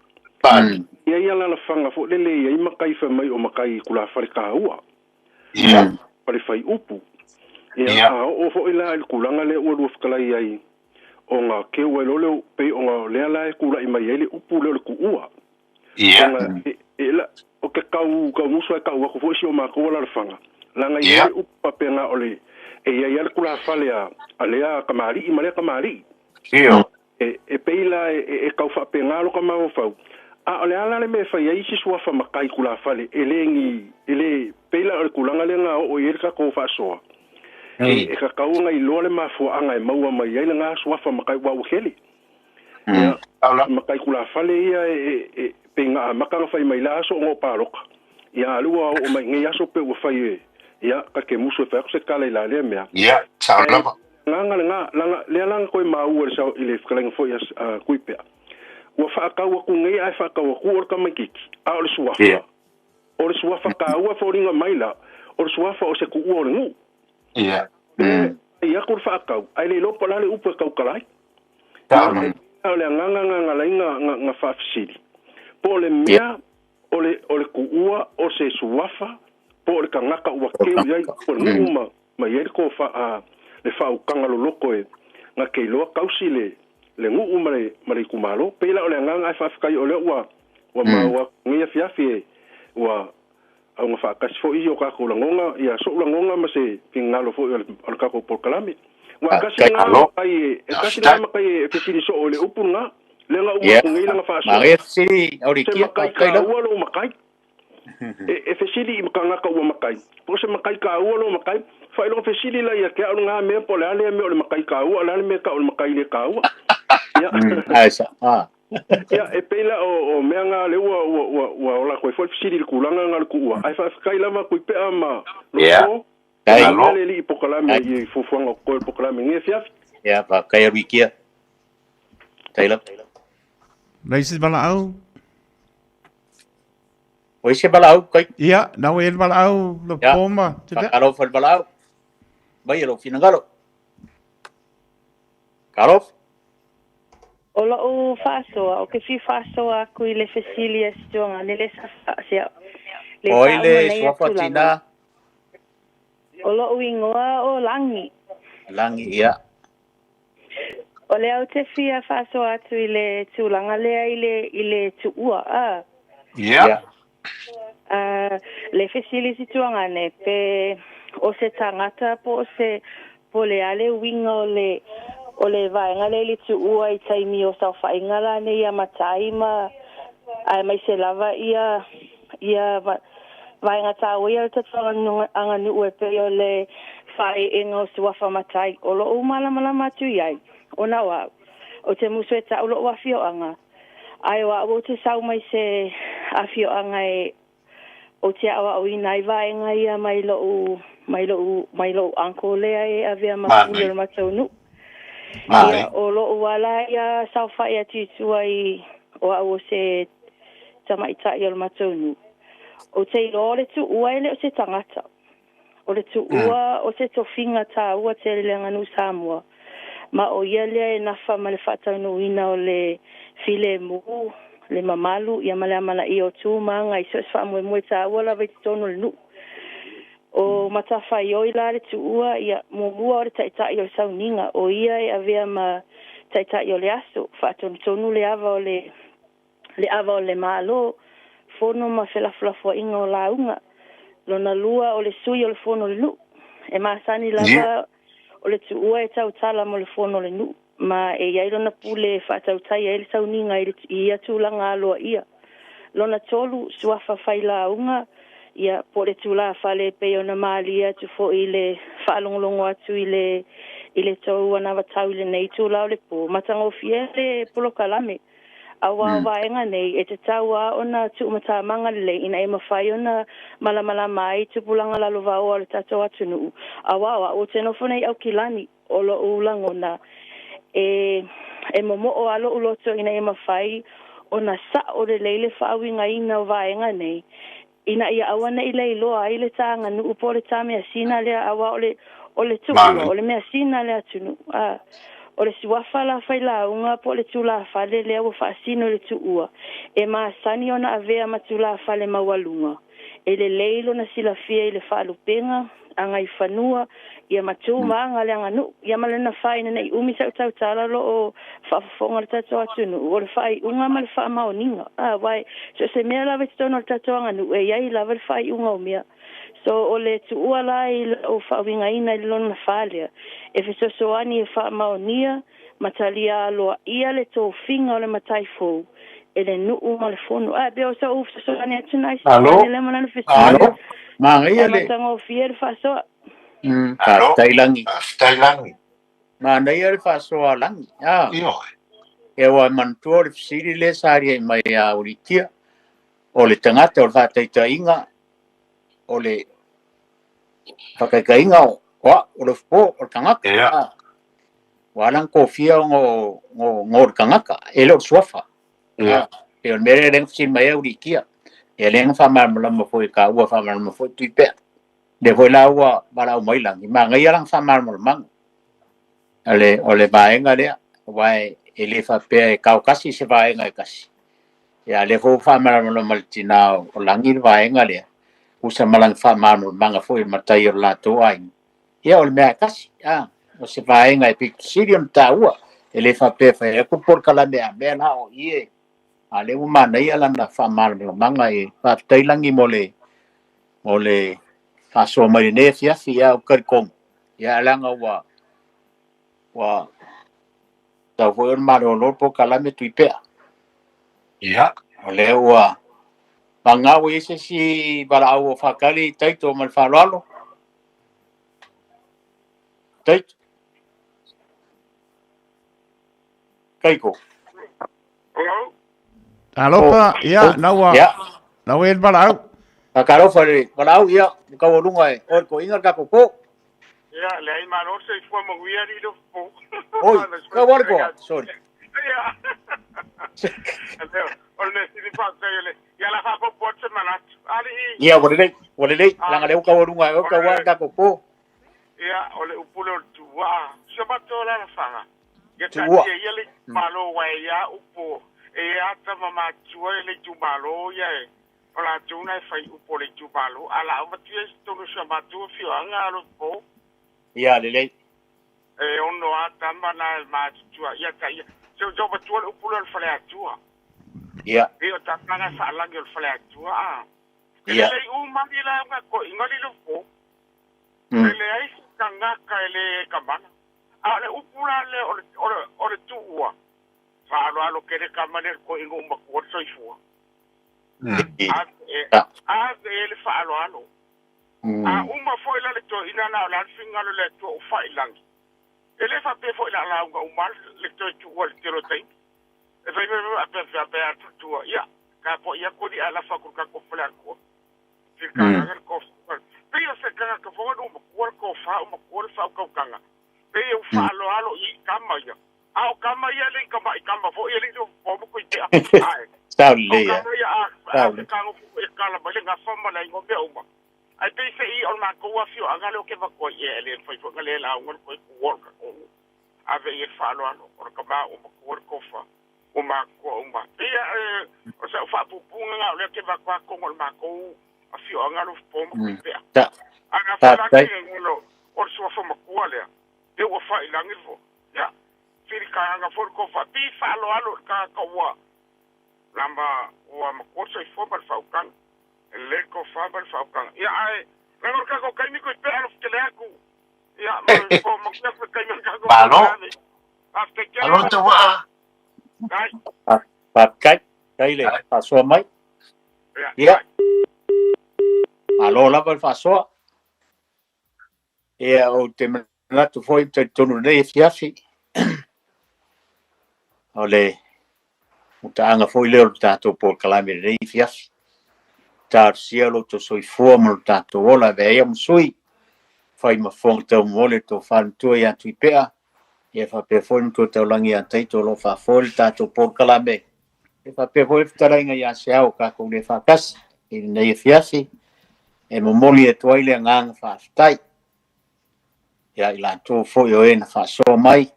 Pale. Ia ia lalafaga foi lele ia i makai fai mai o makai tulafale kāua. Ia. Fale fai upu. Ia, Ia. a oo foi la i le tulaga lea ua lua fetalai ai ona keu ai loa le pei ona lea la e kulaʻi mai ai le upu lea o le tuua. Ia. Ona e la o ke kau kau musu ai kau aku foi si o makou alalafaga. Laga i ai Ia. le upu faapena o le e iai a le tulafale a lea kamaliʻi ma lea kamaliʻi. Ioe. E pei la e kau faapena lo ka mafaufau. A o le ala le mea e fai ai isi suafa makai tulafale e lē gi e lē pei la o le tulaga lea ga oo ai le tatou faasoa, e tatau ona iloa le mafuaaga e maua mai ai lena suafa matai aua ua tele. Ia, matai tulafale ia e pei na amata ona fai mai la aso ona o palota. Ia, a o lea ua oo mai i nei aso pei ua fai e, ia, ta te musu e fai atu se tala i la lea mea. Ia, sao lava. Ae agaga lena, leaga, lea la na toe maua i le i le fetalaiga foi a Tuipea, ua faatau atu nei ae faatau atu o le tamaitiiti, a o le suafa, o le suafa taua e foliga mai la, o le suafa o se tuua o le nuu. Ia. E ai atu le faatau, ae le iloa po o le a le upu e tautala ai. Ia, o le agaga na na ala ai na faafesili, po o le mea o le o le tuua o se suafa po o le tagata ua keu i ai o le nuu ma ma i ai le tofa a le faautaga loloto e na te iloa tausi le le nuu ma le ma le itumalo. Pei la o le agaga ae faafetai o lea ua ua maua atu i lenei afiafi e ua auga faatasi foi i o tatou lagona ia so'u lagona ma se finagalo foi o le o le tatou polokalame. Ua tasi lena matai e tasi lena matai e fesili soo i le upu lena. Lea na uma atu nei lana faasoa. Se matai taua lou matai. E fesili i tagata ua matai, po o se matai taua lou matai. Faailoga fesili la ia te au lena mea po o le a lea mea o le matai taua, o le a le mea e tau o le matai le taua. Ia, ia e pei la o mea na lea ua ua ua ua ola atu ai foi le fesili i le tulaga lena o le tuua. Ae faafetai lava Tuipea ma Lofo. Ia le alii polokalame i fuafuaga o totoe o le polokalame i lenei afiafi. Ia, faafetai Aluikia. Tai lava. Leai se valaau. Oi se valaau kai. Ia, na ua i ai le valaau le Ia, po ma te pea. Faatalofa i le valaau. Mai e lou finagalo. Talofa. O lo'u faasoa, ou te fia faasoa aku i le fesili a si tuagane le sa faa, le Oi faauma le nei suafa atu lava. tina. O lo'u igoa o Lagi. Lagi, ia. O lea ou te fia faasoa atu i le tulaga lea i le, i le tuua, a. Ia. Ia. A, le fesili si tuagane, pe o se tagata po o se, po o le a le uiga o le, o le vaega lea i le tuua i taimi o saofaiga la nei ia matai ma, aemaise lava ia, ia vaega taua ia o le tatou aganuu e pei o le faaeeega o suafa matai o lo o malamalama atu i ai, ona o au, ou te musu e ta'u lo'u afioaga, ae o a'u ou te sau mai se afioaga e ou te aoaoina ai vaega ia mai lo'u mai lo'u mai lo'u uncle lea e avea ma pule o le matou nuu. Ia, o lo'u ala ia saofa'i atu i tua i o a'u o se tamaita'i o le matou nuu. Ou te iloa o le tuua e le o se tagata. O le tuua o se tofiga tāua tele i le aganuu Samoa, ma o ia lea e nafa ma le faataunuuina o le filemu, le mamalu, ia ma le amanaia o tu ma aga i so o se faamoemoe tāua lava i totonu o le nuu. O matafaioi la le tuua, ia, muamua o le taitai o le sauniga, o ia e avea ma taitai o le aso, faatonutonu le ava o le le ava o le Malo, fono ma felafolafoaiga o lauga. Lona lua o le sui o le fono o le nuu. E masani lava o le tuua e tautala mo le fono o le nuu, ma e i ai lona pule e faatautai ai le sauniga i ia tulaga aloaia. Lona tolu, suafa fai lauga, ia, po o le tulafale e pei ona malie atu foi i le faalogologo atu i le i le tou anavatau i lenei itula o le po, matagofie le polokalame. Aua o vaega nei, e tatau lava ona tuumatamaga lelei ina ia mafai ona malamalama ai tupulaga lalovaoa o le tatou atunuu, aua o au ou te nofo nei i Aukilani, o lo'u lagona e e momo'o lava lo'u loto ina ia mafai ona sa'o lelei le faauigaina o vaega nei, ina ia aua ne i leiloa ai le ta aganuu po o le ta measina lea, aua o le, o le tuua, o le measina a le atunuu. A, o le suafa la failauga po o le tulafale lea ua faasino i le tuua, e masani ona avea ma tulafale maualuga. E lelei lona silafia i le faalupega, agaifanua, ia ma tu ma aga le aganuu, ia ma lona fa ina ne i umi sa'u tautala o lo o faafofoga le tatou atunuu, o le faaiuga ma le faamaoniga. A, aua e so o se mea lava i totonu o le tatou aganuu, e i ai lava le faaiuga o mea. So, o le tuua la i la'u faauigaina i le lona fa lea, e fesoasoani e faamaonia ma talia aloaia le tofiga o le matai fou e le nuu ma le fono. A, e pei o sa'u fesoasoani atu na i Malo. lea ma lana fesili. Manaia le matagofie le faasoa. Alo. Faafetai lagi. Faafetai lagi. Manaia le faasoa lagi. A. Ioe. E ua manatua o le fesili lea sa aliae mai ia Ulitia. O le tagata o le faataitaiga o le faataitaiga o au o le fofo o le tagata. Ia. Ua ala ona kofia ona o le tagata e le o le suafa. Ia. E o le mea lea na fesili mai ai Ulitia. Ia lea na faamalamalama foi e taua faamalamalama foi Tuipea. Lea foi la ua valaau mai lagi, manaia lana faamalamalamaga. O le vaega lea, aua e le faapea e taotasi se vaega e tasi. Ia lea foi ua faamalamalama le tina o lagi le vaega lea. Usa ma lana faamalamalamaga foi i le matai o le latou aiga. Ia o le mea e tasi, o se vaega e pito sili ona taua. E le faapea fai atu polokalame a mea la o i e. A lea ua manaia lana faamalamalamaga e faafetai lagi mo le faasoa mai lenei afiafi ia ou talitonu. Ia leaga ua tau foi o le malolo polokalame Tuipea. Ia. O lea ua vagau i se isi valaau o faatali taito ma le faaaloalo. Taito. Taito. Alofa, ia, naua. Ia. Naua e le valaau. Fakalofa le valaau, ia, kaualuga e oe ko inga le tatou po. Ia, leai malo se ifua manuia li lo po. Oi, kaualu ko, sorry. Ia. O le sili fa le ia la fa po se manatu. Ali. Ia, ua lelei, langa le kaualuga e oe kaualu le tatou po. Ia, o le upule o le tuua. Se mato la fanga. Ia ta ia le malo wa ia upo. E ata mamatua e le itumalo ia e o latou na e fai upu o le itumalo a la avatua i totonu o si a matou afioaga alo po. Ia lelei. E ono a tama na e matutua ia ta ia se o matua le upu lea o le faleatua. Ia. E o tamaga e faalagi o le faleatua a. E Ia. lelei uma ni lauga koʻiga li le po. E leai se tagaka e lē kamana. A o le upu la lea o le tuua. Faaaloalo kele kama le koʻiga uma kua le soifua. A e le faaaloalo. A uma foi la le toeaina na o le a le figalo le Atua o failagi. E le faapea foi la lauga uma le toe tuua i le tele o taimi. E fai mai pe a tutua. Ia, ka po ia koli a lafa ku ka ko fale akua. Fika le ko. Pe o se ka ka fo no ko ko fa o ko fa o kanga. Pe o faaaloalo i kama ia. A o kama ia le kama i kama fo ia le fo mo ko te a. Sao lelei ia. O kama ia a ka ngo e kala mai le ngafa ma la ngo me uma. Ai pe se i o makou afioaga le o ke vakoa ia le fai fo le la ngo ko ko ka ko. A ve i faaaloalo o ka ma o ko ko fa. O ma ko uma. Ia o sa fa pupunga nga le ke vakoa ko ngo makou afioaga lo fo mo ko pe. Ta. Aga fa la ke ngo o so fa mo ko le. Te o fa ilangi fo. Ya. Fili ka nga fo ko fa pi faaaloalo ka ka wa. Lamba ua makosa i fo ma le faukaga. Le ko fa ma le faukaga. Ia ae laga o le kako kaimi ko i pea alofa tele aku. Ia ma le fo ma kuia ku kaimi o le kako. Malo. Faafetai tele. Alo te waa. Ai. Faafetai, tai le faasoa mai. Ia. Malo lava le faasoa. Ia ou te manatu foi talitonu lenei afiafi. O le mutaaga foi lea o le tatou polokalame lenei afiafi. Talosia lo outou soifua ma lo tatou ola avea ia ma sui. Fai ma fofoga taumole le tofa matua ia Tuipea. Ia faapea foi le matua taulagi ia Taito o lo o faafoe le tatou polokalame. Ia faapea foi le fetalaiga ia Seao tatou le faatasi i lenei afiafi. E momoli atu ai le agaga faafetai. Ia i latou foi o e na faasoa mai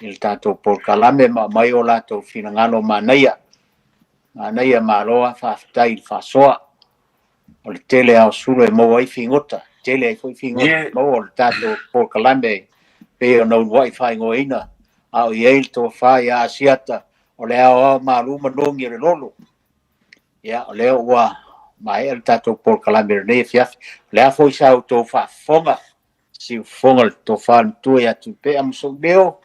i le tatou polokalame ma aumai o latou finagalo manaia. Manaia maloa faafetai i le faasoa. O le tele ao sulu e maua ai figota. Tele ai foi figota maua o le tatou polokalame pe o nauluai faaigoaina. A o i ai le tofa ia Asiata o le ao ao malu manogi o le lolo. Ia o lea ua maea le tatou polokalame lenei afiafi. O le a foi sa outou faafofoga. Siufofoga le tofa matua ia Tuipea ma sou leo.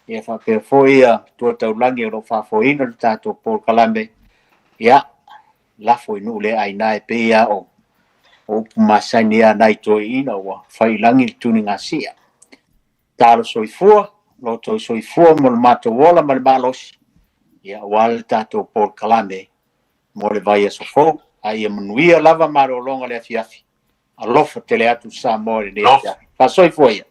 Ia faapea foi ia tua taulagi o lo o faafoeina le tatou polokalame. Ia, lafo i nuu le aina e pei a o O upu masani a nai toeaiina ua faiilagi le tunigasia. Talo soifua, lo outou soifua mo le matou ola ma le malosi, ia aua le tatou polokalame mo le vaiaso fou. A ia manuia lava malologa le afiafi. Alofa tele atu Samoa i lenei afiafi. Faasoifua ia.